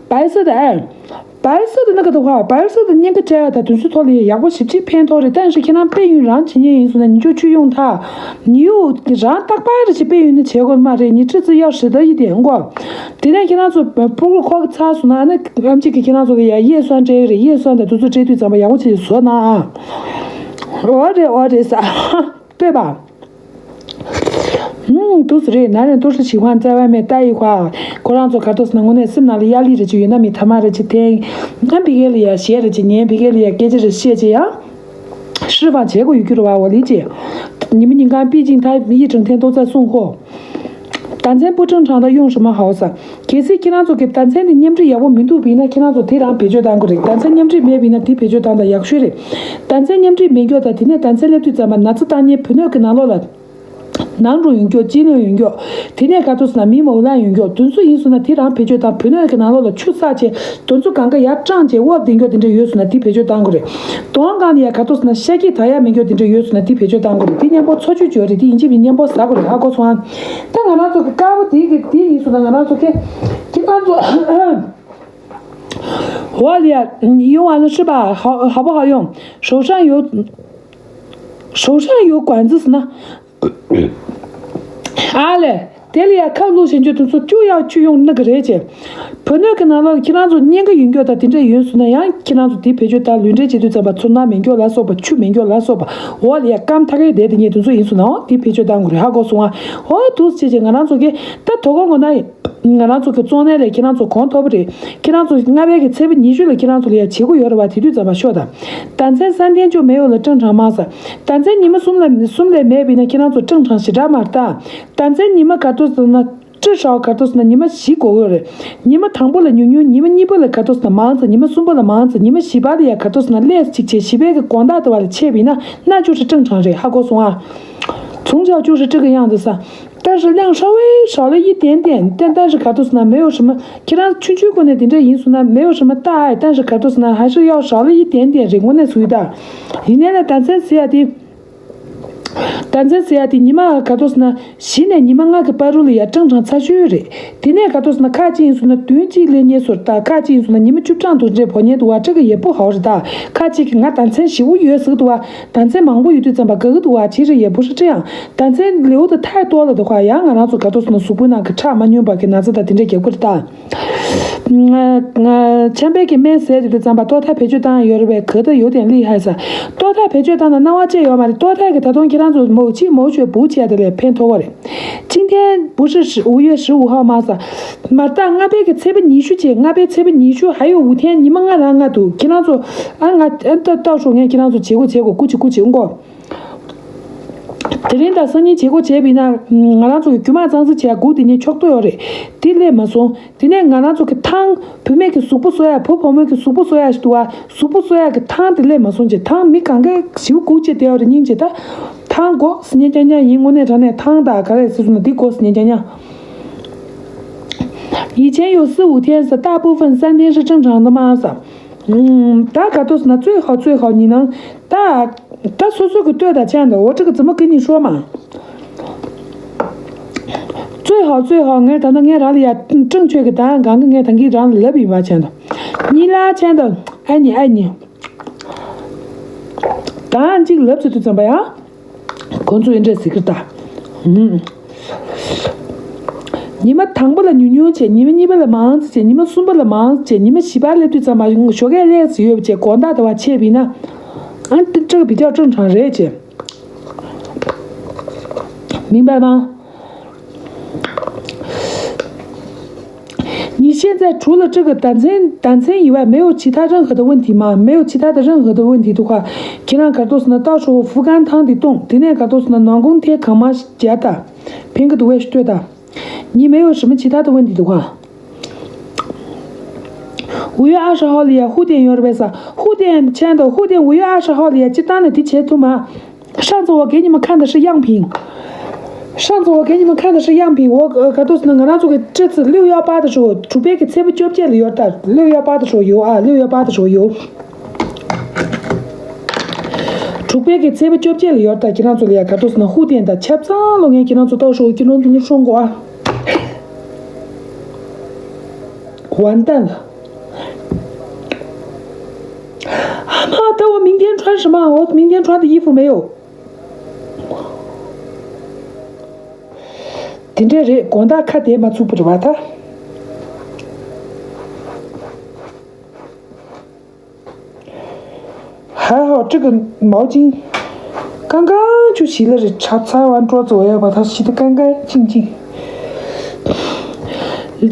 白色的哎，白色的那个的话，白色的那个 ཅ་ཡ་ད་དུས་ཚོད་ཐོག་ལ་ཡག་པོ་ཞེ་པོ་ཅིག་ཕན་ཐོགས་རེད། ད་ཡིན་ཞིག་ཁྱེད་རང་དཔེ་ཡུན་རང་བྱེད་ཉེན་ཡིན་སོང་ན་ཉི་ཆོག་ཆུ་ཡོང་ཐག་ཉི་ཡུག་རང་རྟག་པར་ཞིག་དཔེ་ཡུན་ནི་བྱེད་དགོས་མ་རེད། ཉི་ཁྲི་ཙི་ཡག་ཧྲི་ད་ཡི་དེ་མགོ། དེ་ནས་ཁྱེད་རང་ཚོ་སྤུ་གུ་ཁོག་ཚ་སོང་ན་ཨ་ནི་ཨམ་ཆི་གི་ཁྱེད་རང་ཚོ་ལ་ཡ་གཡས་སོན་སྤྲད་ཀྱི་རེད། གཡས་སོན་དང་དུས་ཚོད་སྤྲད་དུས་ཙམ་པ་ཡག་པོ་བྱེད་བཟོ་ན་ཨ། འོ་རེད་འོ་རེད་ས་ལྟོས་པ། ཧུམ། དུས་སུ་རེད་ན་རེ་ཏོ་ཧྲི་ཞིག་ཧང་ཙེ་བ་མེ་ཏ་ཡི་ཧྭ། ཁོ་རང་ཚོ་ག་ཏོ་སི་ན་དངོས་གནས་སེམས་ནང་ལ་ཡ་ལི་རེ་ཅི་ཡོད་ན་མི་ཐ་མ་རེ་ཅི་ཐེང་། ཨ་ཕི་གེ་ལི་ཡ་ཞེ་རེ་ཅི་ཉན་ཕི་གེ་ལི་ཡ་སྐད་ཆ་རེ་བཤད་ཅི་ཡ། ཧྲི་ཧྥང་བྱེད་དགོས་ཡོད་རྒྱུ་རེད་བ་འོ་ལི་ཅི། ཉི་མ་ཉིན་གང་པི་ཅིང་ཐ་ཡི་ཀྲང་ཐེན་ཏོ་ཙ་སུང་ཧོ། ད་མཚན་པུ་ཀྲང་ཁྲང་ད་ཡོང་ཧྲི་མ་ཧའོ་ས། གལ་སྲིད་ཁྱེད་རང་ཚོ་གི་ད་མཚན་དེ་མཉམ་འབྲེལ་ཡག་པོ་མི་འདུག་པ་ཡིན་ན་ཁྱེད་རང་ཚོ་དེ་རང་བེད་སྤྱོད་གཏང་དགོས་རེད། ད་མཚན་མཉམ་འབྲེལ་མེད་པ་ཡིན་ན་དེ་བེད་སྤྱོད་གཏང་ད་ཡག་ཤོས་རེད། ད་མཚན་མཉམ་འབྲེལ་མེད་མཁན་དང་དེ་ནས་ད་མཚན་སླེབས་དུས་ཙམ་པ་ན་ཚ་བཏང་མཁན་བུ་སྣོད་ཀྱི་ནང་ལོགས་ལ། ནང་འགྲོ་ཡོང་རྒྱུ་ཅི་ནས་ཡོང་རྒྱུ། དེ་ནས་ག་ཏོ་སི་ན་མི་མོ་ལ་ཡོང་རྒྱུ་དུས་ཚོད་ཡིན་སོང་ན་དེ་རང་བེད་སྤྱོད་དང་བུ་སྣོད་ཀྱི་ནང་ལོགས་ལ་ཆུ་བསགས་བྱས་དུས་ཚོད་གང་ག་ཡར་སྐྲངས་བྱས་དབབ་བསྡད་རྒྱུ་དེ་འདྲ་ཡོད་སོང་ན་དེ་བེད་སྤྱོད་གཏང་དགོས་རེད། དོང་སྒང་ལ་ཡ་ག་ཏོ་སི་ན་ཤ་ཁྱི་ད་ཡ་མེད་རྒྱུ་དེ་འདྲ་ཡོད་སོང་ན་དེ་བེད་སྤྱོད་གཏང་དགོས་རེད། དེ་མཉམ་པོ་འཚོ་བཅུད་བརྗོད་རེད། དེ་ཡིན་གཅིག་མིན་མཉམ་པོ་ཟ་དགོས་རེད། ཧ་གོ་སོང་ཨ། ད་ང་རང་ཚོ་གི་དཀར་པོ་དེ་གི་དེ་ཡིན་སོང་ན་ང་རང་ཚོ་ཁྱེད་ཁྱེད་རང་ཚོ། 我也用完了是吧？好，好不好用？手上有，手上有管子是呢。 ཨ་ལས། དེ་ལ་ཡ་ཁབ་བླུགས་བཞིན་རྒྱུ་དེ་ཚོ་བཅུ་ཡག་བཅུ་ཡོང་ནི་གི་རེད་ཅེ། བུ་སྣོད་ཀྱི་ནང་ལོགས་ཁྱེད་རང་ཚོ་གཉན་གི་ཡོད་རྒྱུ་དང་དེ་འདྲས་ཡོད་སོང་ན་ཡང་ཁྱེད་རང་ཚོ་དེ་བེད་སྤྱོད་དང་ལུས་འབྲེལ་བྱེད་དུས་ཙམ་པ་ཚུར་སྣང་མེད་རྒྱུ་ལ་སོགས་པ་ཆུ་མེད་རྒྱུ་ལ་སོགས་པ་འོག་ལ་ཡ་སྐམ་ཐག་གི་བསྡད་དེ་ཉེ་དེ་ཚོ་ཡིན་སོང་ན་འོ་དེ་བེད་སྤྱོད་གཏང་དགོས་རེད། ཧ་གོ་སོང་ཨ། འོ་དུས་ཅེ་ཅེ་ང་རང་ཚོ་གི་ད་དོ་གོ་ངོ་ན་ཡིན། ང་རང་ཚོ་གི་གཙོ་གནད་ལས་ཁྱེད་རང་ཚོ་གོང་མཐོ་པོ་རེད། ཁྱེད་རང་ཚོ་ལྔ་པའི་གི་ཚེས་པ་ཉི་ཤུ་ལ་ཁྱེད་རང་ཚོ་ལ་ཡ་བྱེད་སྒོ་ཡོད་རེད་བ། དེ་དུས་ཙམ་པ་ཤོག་དང་། ད་མཚན་སང་ཐེན་ཅོ་མེ་ཡོ་ལ་ཀྲང་ཁྲང་མང་ས། ད་མཚན་ཉི་མ་གསུམ་ལ་གསུམ་ལས་མེད་པ་ཡིན་ན་ཁྱེད་རང་ཚོ་ཀྲང་ཁྲང་ཞེ་དྲག་མ་རེད་ད། ད་མཚན་ཉི་མ་ག་ཏོ་ཟེར་ན་ཀྲི་ཧྲའོ་ག་ཏོ་ཟེར་ན་ཉི་མ་བཞི་དགོས་ཀྱི་རེད། ཉི་མ་དང་པོ་ལ་ཉུང་ཉུང་ཉི་མ་གཉིས་པ་ལ་ག་ཏོ་ཟེར་ན་མང་ཙམ། ཉི་མ་གསུམ་པ་ལ་མང་ཙམ། ཉི་མ་བཞི་པ་ལ་ཡ་ག་ཏོ་ཟེར་ན་ལས་གཅིག་བྱས་བཞི་པའི་གི་དགོང་དག་དེ་བ་ལ་ཆད་པ་ཡིན་ན་ན་ཅུ་ཧྲི་ཀྲང་ཁྲང་རེད། ཧ་གོ་སོང་ཨ། 从小就是这个样子噻。但是量稍微少了一点点，但但是卡杜斯呢没有什么，ཁྱེད་རང་ཆུང་ཆུང་སྒོ་ནས་དེ་འདྲ་ཡིན་སོང་ན་没有什么大碍，但是卡杜斯呢还是要少了一点点རེད། དངོས་གནས་སུ་ཡིན་ད། ཡིན་ནའི་ལ་ད་མཚན་ཟེར་ཡ་དེ། ད་མཚན་ཟེར་ཡ་དེ་ཉི་མ་ག་ཏོ་ཟེར་ན་བཞི་ནས་ཉི་མ་ལྔ་གི་བར་རུ་ལ་ཡ་ཀྲང་ཁྲང་ཚ་ཤོས་རེད། དེ་ནས་ག་ཏོ་ཟེར་ན་ཁ་ཅིག་ཡིན་སོང་ན་བདུན་གཅིག་ལས་རྙེད་སོར་ད་ཁ་ཅིག་ཡིན་སོང་ན་ཉི་མ་བཅུ་གྲངས་དུ་འདྲེ་བོ་ཉེ་དུ་བ་ཁྲི་གི་ཡེ་པུ་ཧའོ་རེད་ད། ཁ་ཅིག་གི་ང་ད་མཚན་ཞི་བོ་ཡོད་ཟིག་དུ་བ། ད་མཚན་མང་པོ་ཡོད་དུས་ཙམ་པ་ག་གི་དུ་བ་ཅི་རེད་ཡེ་པུ་ཧྲི་ཀྲི་ཡང་། ད་མཚན་ལེའུ་དུ་ཐའི་ཏོ་ལ་དུ་བ་ཡང་ང་རང་ཚོ་ག་ཏོ་ཟེར་ན་གཟུགས་པོའི་ནང་གི་ཁྲག་མ་སྙོམས་པ་གི་ན་ཚ་ད་དེ་འདྲ་རྒྱབ་གི་རེད་ད། ཆམ་པའི་གི་སྨན་ཟས་དེ་དུས་ཙམ་པ་ལྟོ་ཐ་བེད་སྤྱོད་བཏང་ཡོད་རེད་པས་ག་ད་ཡོད་དེ་ལི་ཧའི་ས། ལྟོ་ཐ་བེད་སྤྱོད་བཏང་ན་སྣང་བ་ཅི་ཡོད་མ་རེད། ལྟོ་ཐ་གི་ད་དུང་ཁྱེད་རང་ཚོ་མོ་ཆི་མོ་ཆོས་བུ་ཆེ་དེ་ལས་ཕན་ཐོགས་པ་རེད། 今天不是十五月十五号吗 ས། མར་ད་ལྔ་པའི་གི་ཚེས་པ་ཉི་ཤུ་བྱས་ལྔ་པའི་ཚེས་པ་ཉི་ཤུ་ཧ་ཡོ་ཝུ་ཐེན་ཉི་མ་ལྔ་རང་ལྔ་འདུག་ཁྱེད་རང་ཚོ་ཨ་ང་ཨ་ད་ལྟ་ཧྲོ་ངས་ཁྱེད་རང་ཚོ་བྱེད་སྒོ་བྱེད་དགོས་ཀུ་ཅི་ཀུ་ཅི་ཨུ་གོ། དེ་རིང་དང་སང་ཉིན་བྱེད་སྒོ་བྱས་པ་ཡིན་ན་ང་རང་ཚོ་གི་རྒྱུ་མ་གཙང་སེལ་བྱས་སྒུག་དེ་ཉིན་ཆོག་ཏོ་ཡོད་རེད། དེ་སླེབས་མ་སོང་། དེ་ནས་ང་རང་ཚོ་གི་ཐང་བུད་མེད་ཀྱི་གཟུགས་པོ་གསོ་ཡ་བུ་བུ་མོ་གི་གཟུགས་པོ་གསོ་ཡ་ཞིག་འདུག་བ། གཟུགས་པོ་གསོ་ཡ་གི་ཐང་དེ་སླེབས་མ་སོང་ཅེས་ཐང་མི་གང་གས་ཞིབ་སྒུག་བྱས་བསྡད་ཡོད་རེད་སྙིང་རྗེ་ད། ཐང་གོ་སི་ཉན་ཀྱང་ཀྱང་ཡིན་དངོས་གནས་དྲང་གནས་ཐང་ད་ག་རེ་ཟེར་སོང་ན་འདི་གོ་སི་ཉན་ཀྱང་ཀྱང་། 以前有四五天是大部分三天是正常的吗 ས། ད་ག་ཏོ་ཟེར་ན་最好最好你能ད། ད་སོ་སོ་གི་ལྟོས་དང་ཅན་དང་འོ་ཁྲི་གི་རྫི་མ་ཀི་ཉིན་ཧྲོ་མ། 最好最好ངས་ད་ལྟ་ངས་རང་ལ་ཡ་ཀྲང་ཆོས་ཀྱི་ད་གང་གི་ངས་ད་གིན་རང་ལ་ལབ་ཡིན་པ་ཅན་དང་། གཉིས་ལ་ཅན་དང་ཨ་ནི་ཨ་ནི། ད་གཅིག་ལབ་ཚུལ་དུ་ཙམ་པ་ཡ། ཁོང་ཚོ་ཨེ་འདྲས་ཟེར་གི་ད། ཉི་མ་དང་པོ་ལ་ཉུང་ཉུང་བྱས། ཉི་མ་གཉིས་པ་ལ་མང་ཙམ་བྱས། ཉི་མ་གསུམ་པ་ལ་མང་ཙམ་བྱས། ཉི་མ་བཞི་པ་སླེབས་དུས་ཙམ་པ་ཞོགས་ཀས་ལས་སུ་ཡོད་པ་བྱས། དགོང་དག་དེ་བ་ཆད་པ་ཡིན་ན། ཨ་ཏི་ཀྲག་བི་ཀྲག་ཀྲང་ཁྲང་རེད་བྱས། མིན་པ་ན། 你现在除了这个胆汁胆汁以外，没有其他任何的问题吗？没有其他的任何的问题的话，ཁྱེད་རང་ག་རེ་ཟེར་ན་到时候 ཧྥུ་ཀན་汤 དེ་བཏུང་། དེ་ནས་ག་རེ་ཟེར་ན་ནང་ཁུང་ཐལ་གང་མང་ཞིག་བརྒྱབ་ད། ཕན་གི་འདུག་པས་ལྟོས་ད། 你没有什么其他的问题的话。五月二十号 ལ་ཡ་ཧུ་ཏན་ཡོད་རེད་པས། ཧུ་ཏན་ཆེན་དུ་ཧུ་ཏན་五月二十号 ལ་ཡ་སྤྱིར་བཏང་ནས་དེ་བྱེད་ཐུབ་མ། 上次我给你们看的是样品。上次我给你们看的是样品，我呃，ག་རེ་ཟེར་ན་ང་རང་ཚོ་གི་这次六幺八的时候，དྲུག་པའི་གི་ཚེས་པ་བཅོ་བརྒྱད་ལ་ཡོད་ད། 六幺八的时候有啊，六幺八的时候有。དྲུག་པའི་གི་ཚེས་པ་བཅོ་བརྒྱད་ལ་ཡོད་ད། ཁྱེད་རང་ཚོ་ལ་ཡ་ག་རེ་ཟེར་ན་ཧུ་ཏན་དང་ཆབ་གསང་ལོ། ངས་ཁྱེད་རང་ཚོ་ལྟོགས་ཤོག་ཁྱེད་རང་ཚོ་ནི་ཧྲོང་གོ་ཨ། 完蛋了。啊妈，但我明天穿什么？我明天穿的衣服没有。 དེ་འདྲས་རེད། དགོང་དག་ཁ་བསྡད་མ་ཚུགས་པ་རེད་པ་ད། 还好这个毛巾刚刚就洗了，是擦擦完桌子，我要把它洗得干干净净。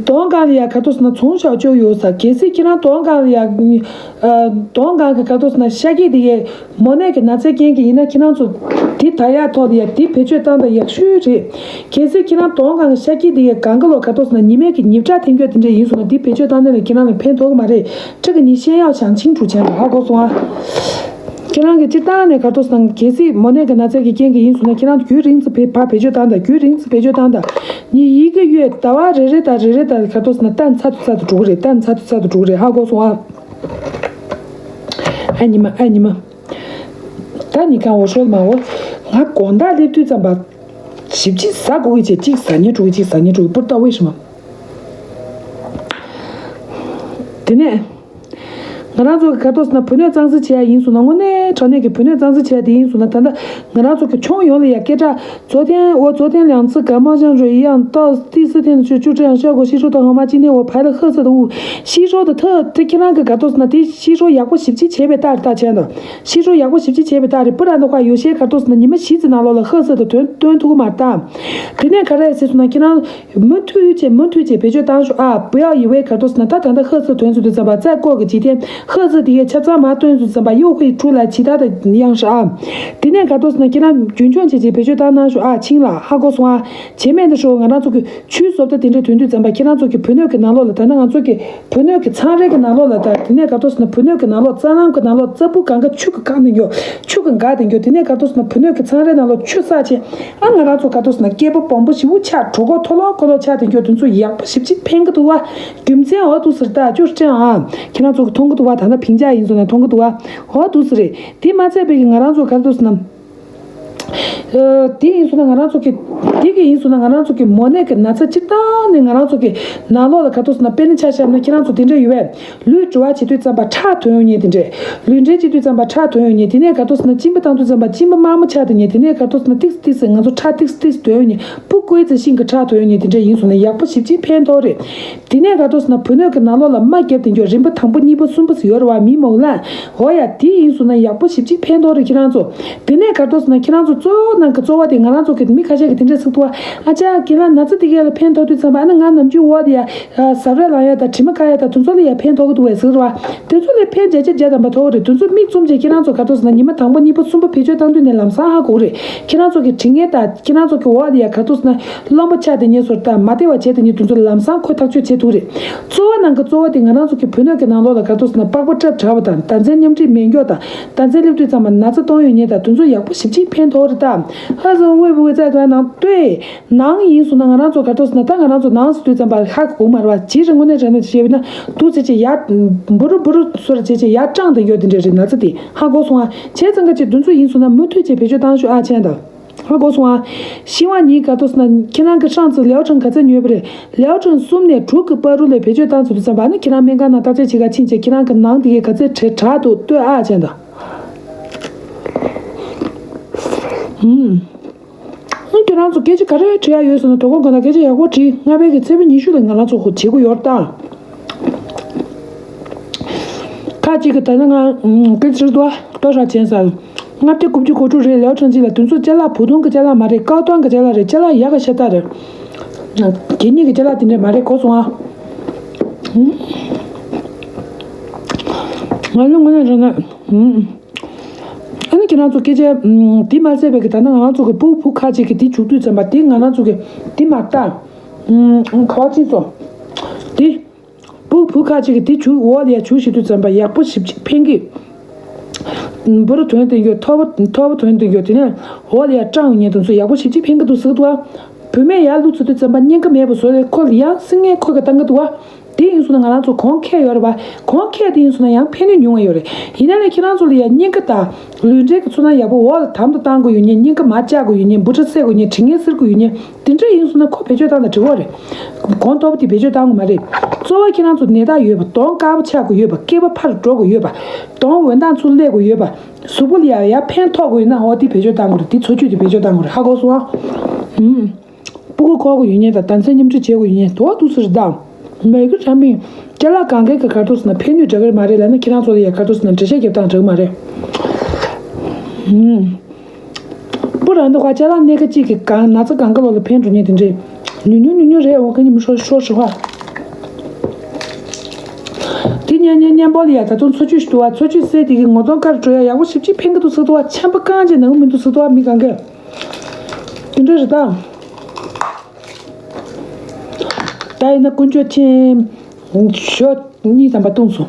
དོང་སྒང་ལ་ཡ་ག་རེ་ཟེར་ན་ཚོང་ཞོག་ཅོག་ཡོད་ས། གལ་སྲིད་ཁྱེད་རང་དོང་སྒང་ལ་ཡ། ཨ། དོང་སྒང་གི་ག་རེ་ཟེར་ན་ཤ་སྐྱེས་དེ་གའི་མོ་ནད་ཀྱི་ན་ཚའི་རྐྱེན་གྱིས་ཡིན་ན་ཁྱེད་རང་ཚོ་དེ་ད་ཡག་ཐོག་ལ་ཡ་དེ་བེད་སྤྱོད་བཏང་ད་ཡག་ཤོས་རེད། གལ་སྲིད་ཁྱེད་རང་དོང་སྒང་གི་ཤ་སྐྱེས་དེ་གའི་གང་གི་ལོ་ག་རེ་ཟེར་ན་ཉི་མའི་གི་ཉིབ་ཁྲ་འཐེན་རྒྱུ་དེ་འདྲས་ཡིན་སོང་ན་དེ་བེད་སྤྱོད་བཏང་ནས་ལ་ཁྱེད་རང་ལ་ཕན་ཐོགས་གི་མ་རེད། 这个你先要想清楚 ཆེན་པོ་ཧ་གོ་སོང་ཨ། ཁྱེད་རང་གི་སྤྱིར་བཏང་ནས་ག་རེ་ཟེར་ན་གལ་སྲིད་མོ་ནད་ཀྱི་ན་ཚ་གི་རྐྱེན་གྱིས་ཡིན་སོང་ན་ཁྱེད་རང་རྒྱུན་རིང་ཙམ་བེད་ཕར་བེད་སྤྱོད་བཏང་ད། རྒྱུན་རིང་ཙམ་བེད་སྤྱོད་བཏང་ད། ཉི་ཡི་གེ་ཡོད་ཟླ་བ་རེ་རེ་དང་རེ་རེ་དང་ག་རེ་ཟེར་ན་ད་ཚ་དུ་ཚ་དུ་འགྲོ་གི་རེད། ད་ཚ་དུ་ཚ་དུ་འགྲོ་གི་རེད། ཧ་གོ་སོང་ཨ། ཨ་ཉི་མ་ཨ་ཉི་མ། ད་ཉི་གང་འོ་ཧྲོལ་མ་འོ། ང་དགོང་དག་སླེབས་དུས་ཙམ་པ། ཞིབ་ཅིག་ཟ་དགོས་ཀྱི་བྱས་གཅིག་ཟ་ཉེ་འགྲོ་གི་གཅིག་ཟ་ཉེ་འགྲོ་གི་པུར་ཏ་ཝེ་ཧྲི་མ། དེ་ནས། ང་རང་ཚོ་གི་ག་རེ་ཟེར་ན་བུ་སྣོད་གཙང་སེལ་བྱེད་ཡ་ཡིན་སོང་ན་དངོས་གནས་དྲང་གནས་ཀྱི་བུ་སྣོད་གཙང་སེལ་བྱེད་ཡ་དེ་ཡིན་སོང་ན་ད་ལྟ་ང་རང་ཚོ་གི་ཁྱོན་ཡོངས་ལ་ཡ་སྐད་གྲགས། 昨天我昨天两次感冒症状一样，到第四天就就这样，效果吸收的很慢。今天我排了黑色的雾，吸收的特，这 ཁྱེད་རང་གི་ག་རེ་ཟེར་ན་དེ་吸收 ཡག་པོ་ཞིབ་ཅིག་བྱས་པའི་རྟགས་རེད་ད་བྱས་ན། 吸收 ཡག་པོ་ཞིབ་ཅིག་བྱས་པའི་རྟགས་རེད། 不然的话 有些ག་རེ་ཟེར་ན་ཉི་མ་བཞི་ཙམ་ནང་ལོགས་ལ་黑色的 སྟོན་སྟོན་ཐུབ་ཀྱི་མ་རེད་ད། དེ་ནས་ག་རེ་ཟེར་སོང་ན་ཁྱེད་རང་མུ་མཐུད་བྱས་མུ་མཐུད་བྱས་བེད་སྤྱོད་བཏང་ཤོག་ཨ། 不要以为 ག་རེ་ཟེར་ན་ད་ད་ལྟ黑色 ཐོན་ཚུལ་དུས་ཙམ་པ་再过个几天 黑色 དེ་གའི་ཆ་ཚང་མ་སྟོན་ཚུལ་ཙམ་པ 又会出来其他的样式啊། དེ་ནས་ག་རེ་ཟེར་ན་ཁྱེད་རང་རྒྱུན་འཁྱོངས་བྱས་བྱས་བེད་སྤྱོད་བཏང་གནང་ཤོག་ཨ། ཆིང་ལ་ཧ་གོ་སོང་ཨ། བྱེད་མེད་འདི་ཧྲོ་ང་རང་ཚོ་གི་ཆུའི་བཟོ་ལྟ་དེ་འདྲ་ཐོན་དུས་ཙམ་པ་ཁྱེད་རང་ཚོ་གི་བུ་སྣོད་ཀྱི་ནང་ལོགས་ལ་ད་ནི་ང་ཚོ་གི་བུ་སྣོད་ཀྱི་ཚང་རེ་གི་ནང་ལོགས་ལ་ད་དེ་ནས་ག་རེ་ཟེར་ན་བུ་སྣོད་ཀྱི་ནང་ལོགས་རྩ་ལམ་གྱི་ནང་ལོགས་རྩ་བུ་གང་ག་ཆུ་གི་གང་དེ་འགྱོ། ཆུ་གི་འགག་དེ་འགྱོ། དེ་ནས་ག་རེ་ཟེར་ན་བུ་སྣོད་ཀྱི་ཚང་རེ་ནང་ལོགས་ཆུ་བསགས་བྱས། ཨ་ང་རང་ཚོ་ག་རེ་ཟེར་ན་སྐྱེས་པ་སྦོམ་པོ་ཞེ་པོ་ཆགས། གྲོད་ཁོག་མཐོ་ལོག་མཐོ་ལོག་ཆགས་དེ་འགྱོ། དེ་ཚོ་ཡག་པོ་ཞིབ་ཅིག་ཕན་གི་འདུག་བ། རྒྱུ་མཚན་འོ་འདུག་སེ་རེད་ད། ཅོ་ཅན་ཨ། ཁྱེད་རང་ཚོ་གི་མཐོང་གི་འདུག་བ། ད་ལྟ་ཕིང་ཅག་ཡིན་སོང་ན་མཐོང་གི་འདུག་བ། འོ་འདུག་སེ་རེད། དེ་མ་ཚད་པའི་གི་ང་རང་ཚོ་ག་རེ་ཟེར་ན། ཨ། དེ་ཡིན་སོང་ན་ང་རང་ཚོ་གི། དེ་གི་ཡིན་སོང་ན་ང་རང་ཚོ་གི་མོ་ནད་ཀྱི་ན་ཚ་སྤྱིར་བཏང་ནས་ང་རང་ཚོ་གི་ནང་ལོགས་ལ་ག་རེ་ཟེར་ན་དཔེར་ན་ཆ་བཞག་ན་ཁྱེད་རང་ཚོ་དེ་འདྲ་ཡོད་པས། ལུས་འབྲེལ་བ་བྱེད་དུས་ཙམ་པ་ཁྲག་ཐོན་ཡོང་མཁན་དེ་འདྲས། ལུས་འབྲེལ་བྱེད་དུས་ཙམ་པ་ཁྲག་ཐོན་ཡོང་མཁན། དེ་ནས་ག་རེ་ཟེར་ན་གཅིན་པ་བཏང་དུས་ཙམ་པ་གཅིན་པ་དམར་མོ་ཆགས་དེ་ཉེ། དེ་ནས་ག་རེ་ཟེར་ན་ཏིག་ཏིག་ང་ཚོ་ཁྲག་ཏིག་ཏིག་ཐོན་ཡོང་མཁན། སྤུ་ཀོའི་རྩི་ཤིང་གི་ཁྲག་ཐོན་ཡོང་མཁན་དེ་འདྲས་ཡིན་སོང་ན་ཡག་པོ་ཞིབ་ཅིག་ཕན་ཐོགས་རེད། དེ་ནས་ག་རེ་ཟེར་ན་བུ་སྣོད་ཀྱི་ནང་ལོགས་ལ་རྨ་བརྒྱབ་དེ་འགྱོ། རིམ་པ་དང་པོ་གཉིས་པ་གསུམ་པ་ཟེར་ཡོད་རེད་བ། མི་མོ་ལ། འོ་ཡ། དེ་ཡིན་སོང་ན་ཡག་པོ་ཞིབ་ཅིག་ཕན་ཐོགས་རེད་ཁྱེད་རང་ཚོ། དེ་ནས་ག་རེ་ཟེར་ན་ཁྱེད་རང་ཚོ་གཙོ་བོ་ནང་གི་གཙོ་བོ་དེ་ང་རང་ཚོ་གི་མི་ཁ་ཤས་ཀྱིས་དེ་འདྲས་ཟེར་འདུག་བ། ཨ་ཅག་ཁྱེད་རང་ན་ཚ་དེ་གས་ལ་ཕན་ཐོགས་དུས་ཙམ་པ་ཨ་ནི་ང་ནམ་རྒྱུན་འོག་དེ་ཡ། ཟ་རེ་ལངས་ཡ་དང་དྲི་མ་བཀག་ཡ་དང་དེ་ཚོ་ལ་ཡ་ཕན་ཐོགས་ཀྱི་འདུག་བས་ཟེར་བ། དེ་ཚོ་ལ་ཕན་བརྒྱ་ཆ་བརྒྱ་ཐམ་པ་ཐོགས་ཀྱི་རེད། དེ་ཚོ་མིག་བཙུམ་བྱས་ཁྱེད་རང་ཚོ་ག་རེ་ཟེར་ན་ཉི་མ་དང་པོ་གཉིས་པ་གསུམ་པ་བེད་སྤྱོད་བཏང་དུས་ནས་ལམ་སང་ཧ་གོ་གི་རེད། ཁྱེད་རང་ཚོ་གི་དྲི་ངན་དང་ཁྱེད་རང་ཚོ་གི་འོག་ལ་ཡ་ག་རེ་ཟེར་ན་རློན་པ་ཆགས་དེ་ཉེ་ཟོར་དང་མ་བདེ་བ་བྱས་དེ་ཉེ་དེ་ཚོ་ལམ་སང་ཁོ་ཐག་གཅོད་བྱེད་ཐུབ་ཀྱི་རེད། གཙོ་བོ་ནང་གི་གཙོ་བོ་དེ་ང་རང་ཚོ་གི་བུ་སྣོད་ཀྱི་ནང་ལོགས་ལ་ག་རེ་ཟེར་ན་པགས་པ་སྲབ་དྲགས་པ་དང་ཟླ་མཚན་མཉམ་འཁྲིས་མེད་མགྱོགས་དང་ཟླ་མཚན་སླེབས་དུས་ཙམ་པ་ན་ཚ་གཏོང་ཡོང་ཉེ་དང་དེ་ཚོ་ཡག་པོ་ཞིབ་ཅིག་ཕན་ཐོགས་རེད་ད། ཨ་ཟོ་དབུས་བུ་ཙ་དོན་ནང་ལྟོས། ནང་ཡིན་སོང་ན་ང་རང་ཚོ་ག་རེ་ཟེར་ན་ད་ང་རང་ཚོ་ནང་ཟེར་དུས་ཙམ་པ་ཧ་གོ་མ་རེད་བ། ཇི་རེད་དངོས་གནས་དྲང་གནས་བྱས་པ་ན་འདུག་ཟེར་བྱས་ཡར་འབུ་རུ་འབུ་རུ་སོ་རེ་བྱས་བྱས་ཡར་སྐྲངས་དེ་ཡོད་དེ་འདྲ་རེད། ན་ཚ་དེ་ཧ་གོ་སོང་ཨ། བྱས་ཙང་ག་ཅིག་དེ་ཚོ་ཡིན་སོང་ན་མུ་མཐུད་བྱས་བེད་སྤྱོད་བཏང་ཤོག་ཨ་ཆེན་དང་། ཧ་གོ་སོང་ཨ། ཤི་བ་ཉིད་ག་རེ་ཟེར་ན་ཁྱེད་རང་གི་ཧྲང་ཙི་ལེའོ་ཁྲང་ག་ཚོད་ཉོས་པ་རེད། ལེའོ་ཁྲང་གསུམ་ནས་དྲུག་གི་བར་རུ་ལ་བེད་སྤྱོད་བཏང་ཚུལ་དུ་བསམ་པ་ནི་ཁྱེད་རང་སྨན་ཁང་ནང་བརྟག་དཔྱད་བྱེད་ག་ཕྱིན་བྱས་ཁྱེད་རང་གི་ནང་དེ་གའི་ག་ཚོད་དྲག་དྲག་འདུག་ལྟོས་ཨ་ཆེན་དང་། ཧུམ། ཁྱེད་རང་ཚོ་སྐད་ཆ་ག་རེ་དྲི་ཡ་ཡོད་ཟེར་ན་དོ་དགོང་ག་ན་སྐད་ཆ་ཡག་པོ་དྲིས། ལྔ་པའི་གི་ཚེས་པ་ཉི་ཤུ་ལ་ང་རང་ཚོ་ཧོ་བྱེད་དགོས་ཡོད་ད། ཁ་ཅིག་གི་ད་ནི་ང་སྐད་ཆ་ལྟོ་ལྟོ་ཧྲ་ཆེན་ཟེར། ལྔ་བརྒྱ་དགུ་བཅུ་གོ་དྲུག་རེད། ལེའོ་ཁྲང་ཅི་ལ་དེ་ཚོ་ཅ་ལག་བོ་དོང་གི་ཅ་ལག་མ་རེད། ཀའོ་ཏོན་གི་ཅ་ལག་རེད། ཅ་ལག་ཡག་ག་ཤ་སྟག་རེད། གད་སྙིགས་གི་ཅ་ལག་དེ་འདྲས་མ་རེད་གོ་སོང་ཨ། ང་ལ་དངོས་གནས་རང་ན། ཨ་ནི་ཁྱེད་རང་ཚོ་སྐད་ཆ་འདི་མ་ཟད་པའི་གི་ད་ལྟ་ང་རང་ཚོ་གི་སྤུ་གུ་བུ་ཁ་ཅིག་གི་འདི་བྱུག་དུས་ཙམ་པ་འདི་ང་རང་ཚོ་གི་འདི་མ་ལྟ། ག་བ་ཅིག་ཚོ། འདི། སྤུ་གུ་བུ་ཁ་ཅིག་གི་འདི་བྱུག་འོག་ལ་ཡ་བྱུག་ཞིག་དུས་ཙམ་པ་ཡག་པོ་ཞིབ་ཅིག་ཕན་གི། འབུར་དོན་དུ་ཡོད། ཐོར་བུ་ཐོར་བུ་དོན་དུ་ཡོད། དེ་ནས་འོག་ལ་ཡ་སྐྲངས་ཡོད་མཁན་དེ་ཚོ་ཡག་པོ་ཞིབ་ཅིག་ཕན་གི་འདུག་ཟེར་གི་འདུག་བ། བུད་མེད་ཡར་བླུགས་ཚར་དུས་ཙམ་པ་སྙིང་ག་མེད་པ་བཟོ་རེད། ཁོ་ལ་ཡང་སེང་ངེ་ཁོ་གི་བཏང་གི་འདུག་བ། དེ་ཡིན་སོང་ན་ང་རང་ཚོ་གོང་ཁེ་ཡོད་རེད་བ། གོང་ཁེ་དེ་ཡིན་སོང་ན་ཡང་ཕན་ནུས་ཉུང་བ་ཡོད་རེད། ཡིན་ན་ལས་ཁྱེད་རང་ཚོ་ལ་ཡ་སྙིང་ག་དང་ལུས་འབྲེལ་གི་ཚོར་སྣང་ཡག་པོ། འོག་ལ་དམ་དུ་བཏང་དགོས་ཡོད་མཁན། སྙིང་ག་མར་བཅག་དགོས་ཡོད་མཁན། འབུ་ཕྲ་བསད་དགོས་ཡོད་མཁན། དྲི་ངན་སེལ་དགོས་ཡོད་མཁན། དེ་འདྲ་ཡིན་སོང་ན་ཁོ་བེད་སྤྱོད་བཏང་ན་འགྲིག་གི་རེད། གོང་མཐོ་པོ་དེ་བེད་སྤྱོད་བཏང་དགོས་མ་རེད། གཙོ་བོ་ཁྱེད་རང་ཚོ་ནད་རྟགས་ཡོད་པ། གདོང་དཀར་པོ་ཆགས་དགོས་ཡོད་པ། སྐེད་པ་ཕར་འགྲོ་དགོས་ཡོད་པ། གདོང་འོད་མདངས་ཚུར་སླེབས་དགོས་ཡོད་པ། གཟུགས་པོ་ལ་ཡ་ཡ་ཕན་ཐོགས་དགོས་ཡོད་ན་འོ་དེ་བེད་སྤྱོད་བཏང་དགོས་རེད། དེ་འཚོ་བཅུད་དེ་བེད་སྤྱོད་བཏང་དགོས་རེད། ཧ་གོ་སོང་ཨ། ཨུམ། སྤུ་གུ་འཁོར་དགོས་ཡོད་མཁན་དང་ཟླ་མཚན་མཉམ་འཁྲིད་བྱེད་དགོས་ཡོད་མཁན་དེ་འདུག་ཟེར་དང་། མེ་གི་ཕྲ་མིང་ཅ་ལག་གང་གའི་གི་ག་རེ་འདུག་ཟེར་ན་ཕན་ནུས་འདྲ་གི་རེད་མ་རེད་ལབ་ན། ཁྱེད་རང་ཚོ་ལ་ཡ་ག་རེ་འདུག་ཟེར་ན་འགྲེལ་བཤད་རྒྱབ་སྟངས་འདྲ་གི་མ་རེད། ཨུམ། སྤུ་ར་འདི་ཁ་ཅ་ལག་སྣེ་ཁ་གཅིག་གི་གང་ན་ཚ་གང་ག་ལོ་ལ་ཕན་འགྲོ་མཁན་དེ་འདྲས། ཉུང་ཉུང་ཉུང་ཉུང་རེད། འོ་ག་ཉི་མ་ཧྲོ་ཧྲོ་ཧྲི་ཧ། དེ་མཉམ་མཉམ་མཉམ་པོ་ལ་ཡ་ད་དུང་འཚོ་བཅུད་ཞིག་འདུག་བ། འཚོ་བཅུད་ཟས་དེ་གི་ངོ་གདོང་དཀར་འགྲོ་ཡ་ཡག་པོ་ཞིབ་ཅིག་ཕན་གི་འདུག་ཟེར་འདུག་བ། ཆམ་པ་རྐང་གཅིག་ན་གི་མི་འདུག་ཟེར་འདུག་བ། མི་གང་གས། དེ་འདྲ་རེད་ད། ད་ཡིན་ན་དཀོན་མཆོག་མཁྱེན། ཞོ་གཉིས་ཙམ་པ་བཏུངས་སོང་།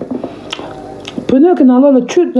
བུ་སྣོད་ཀྱི་ནང་ལོགས་ལ་ཆུ།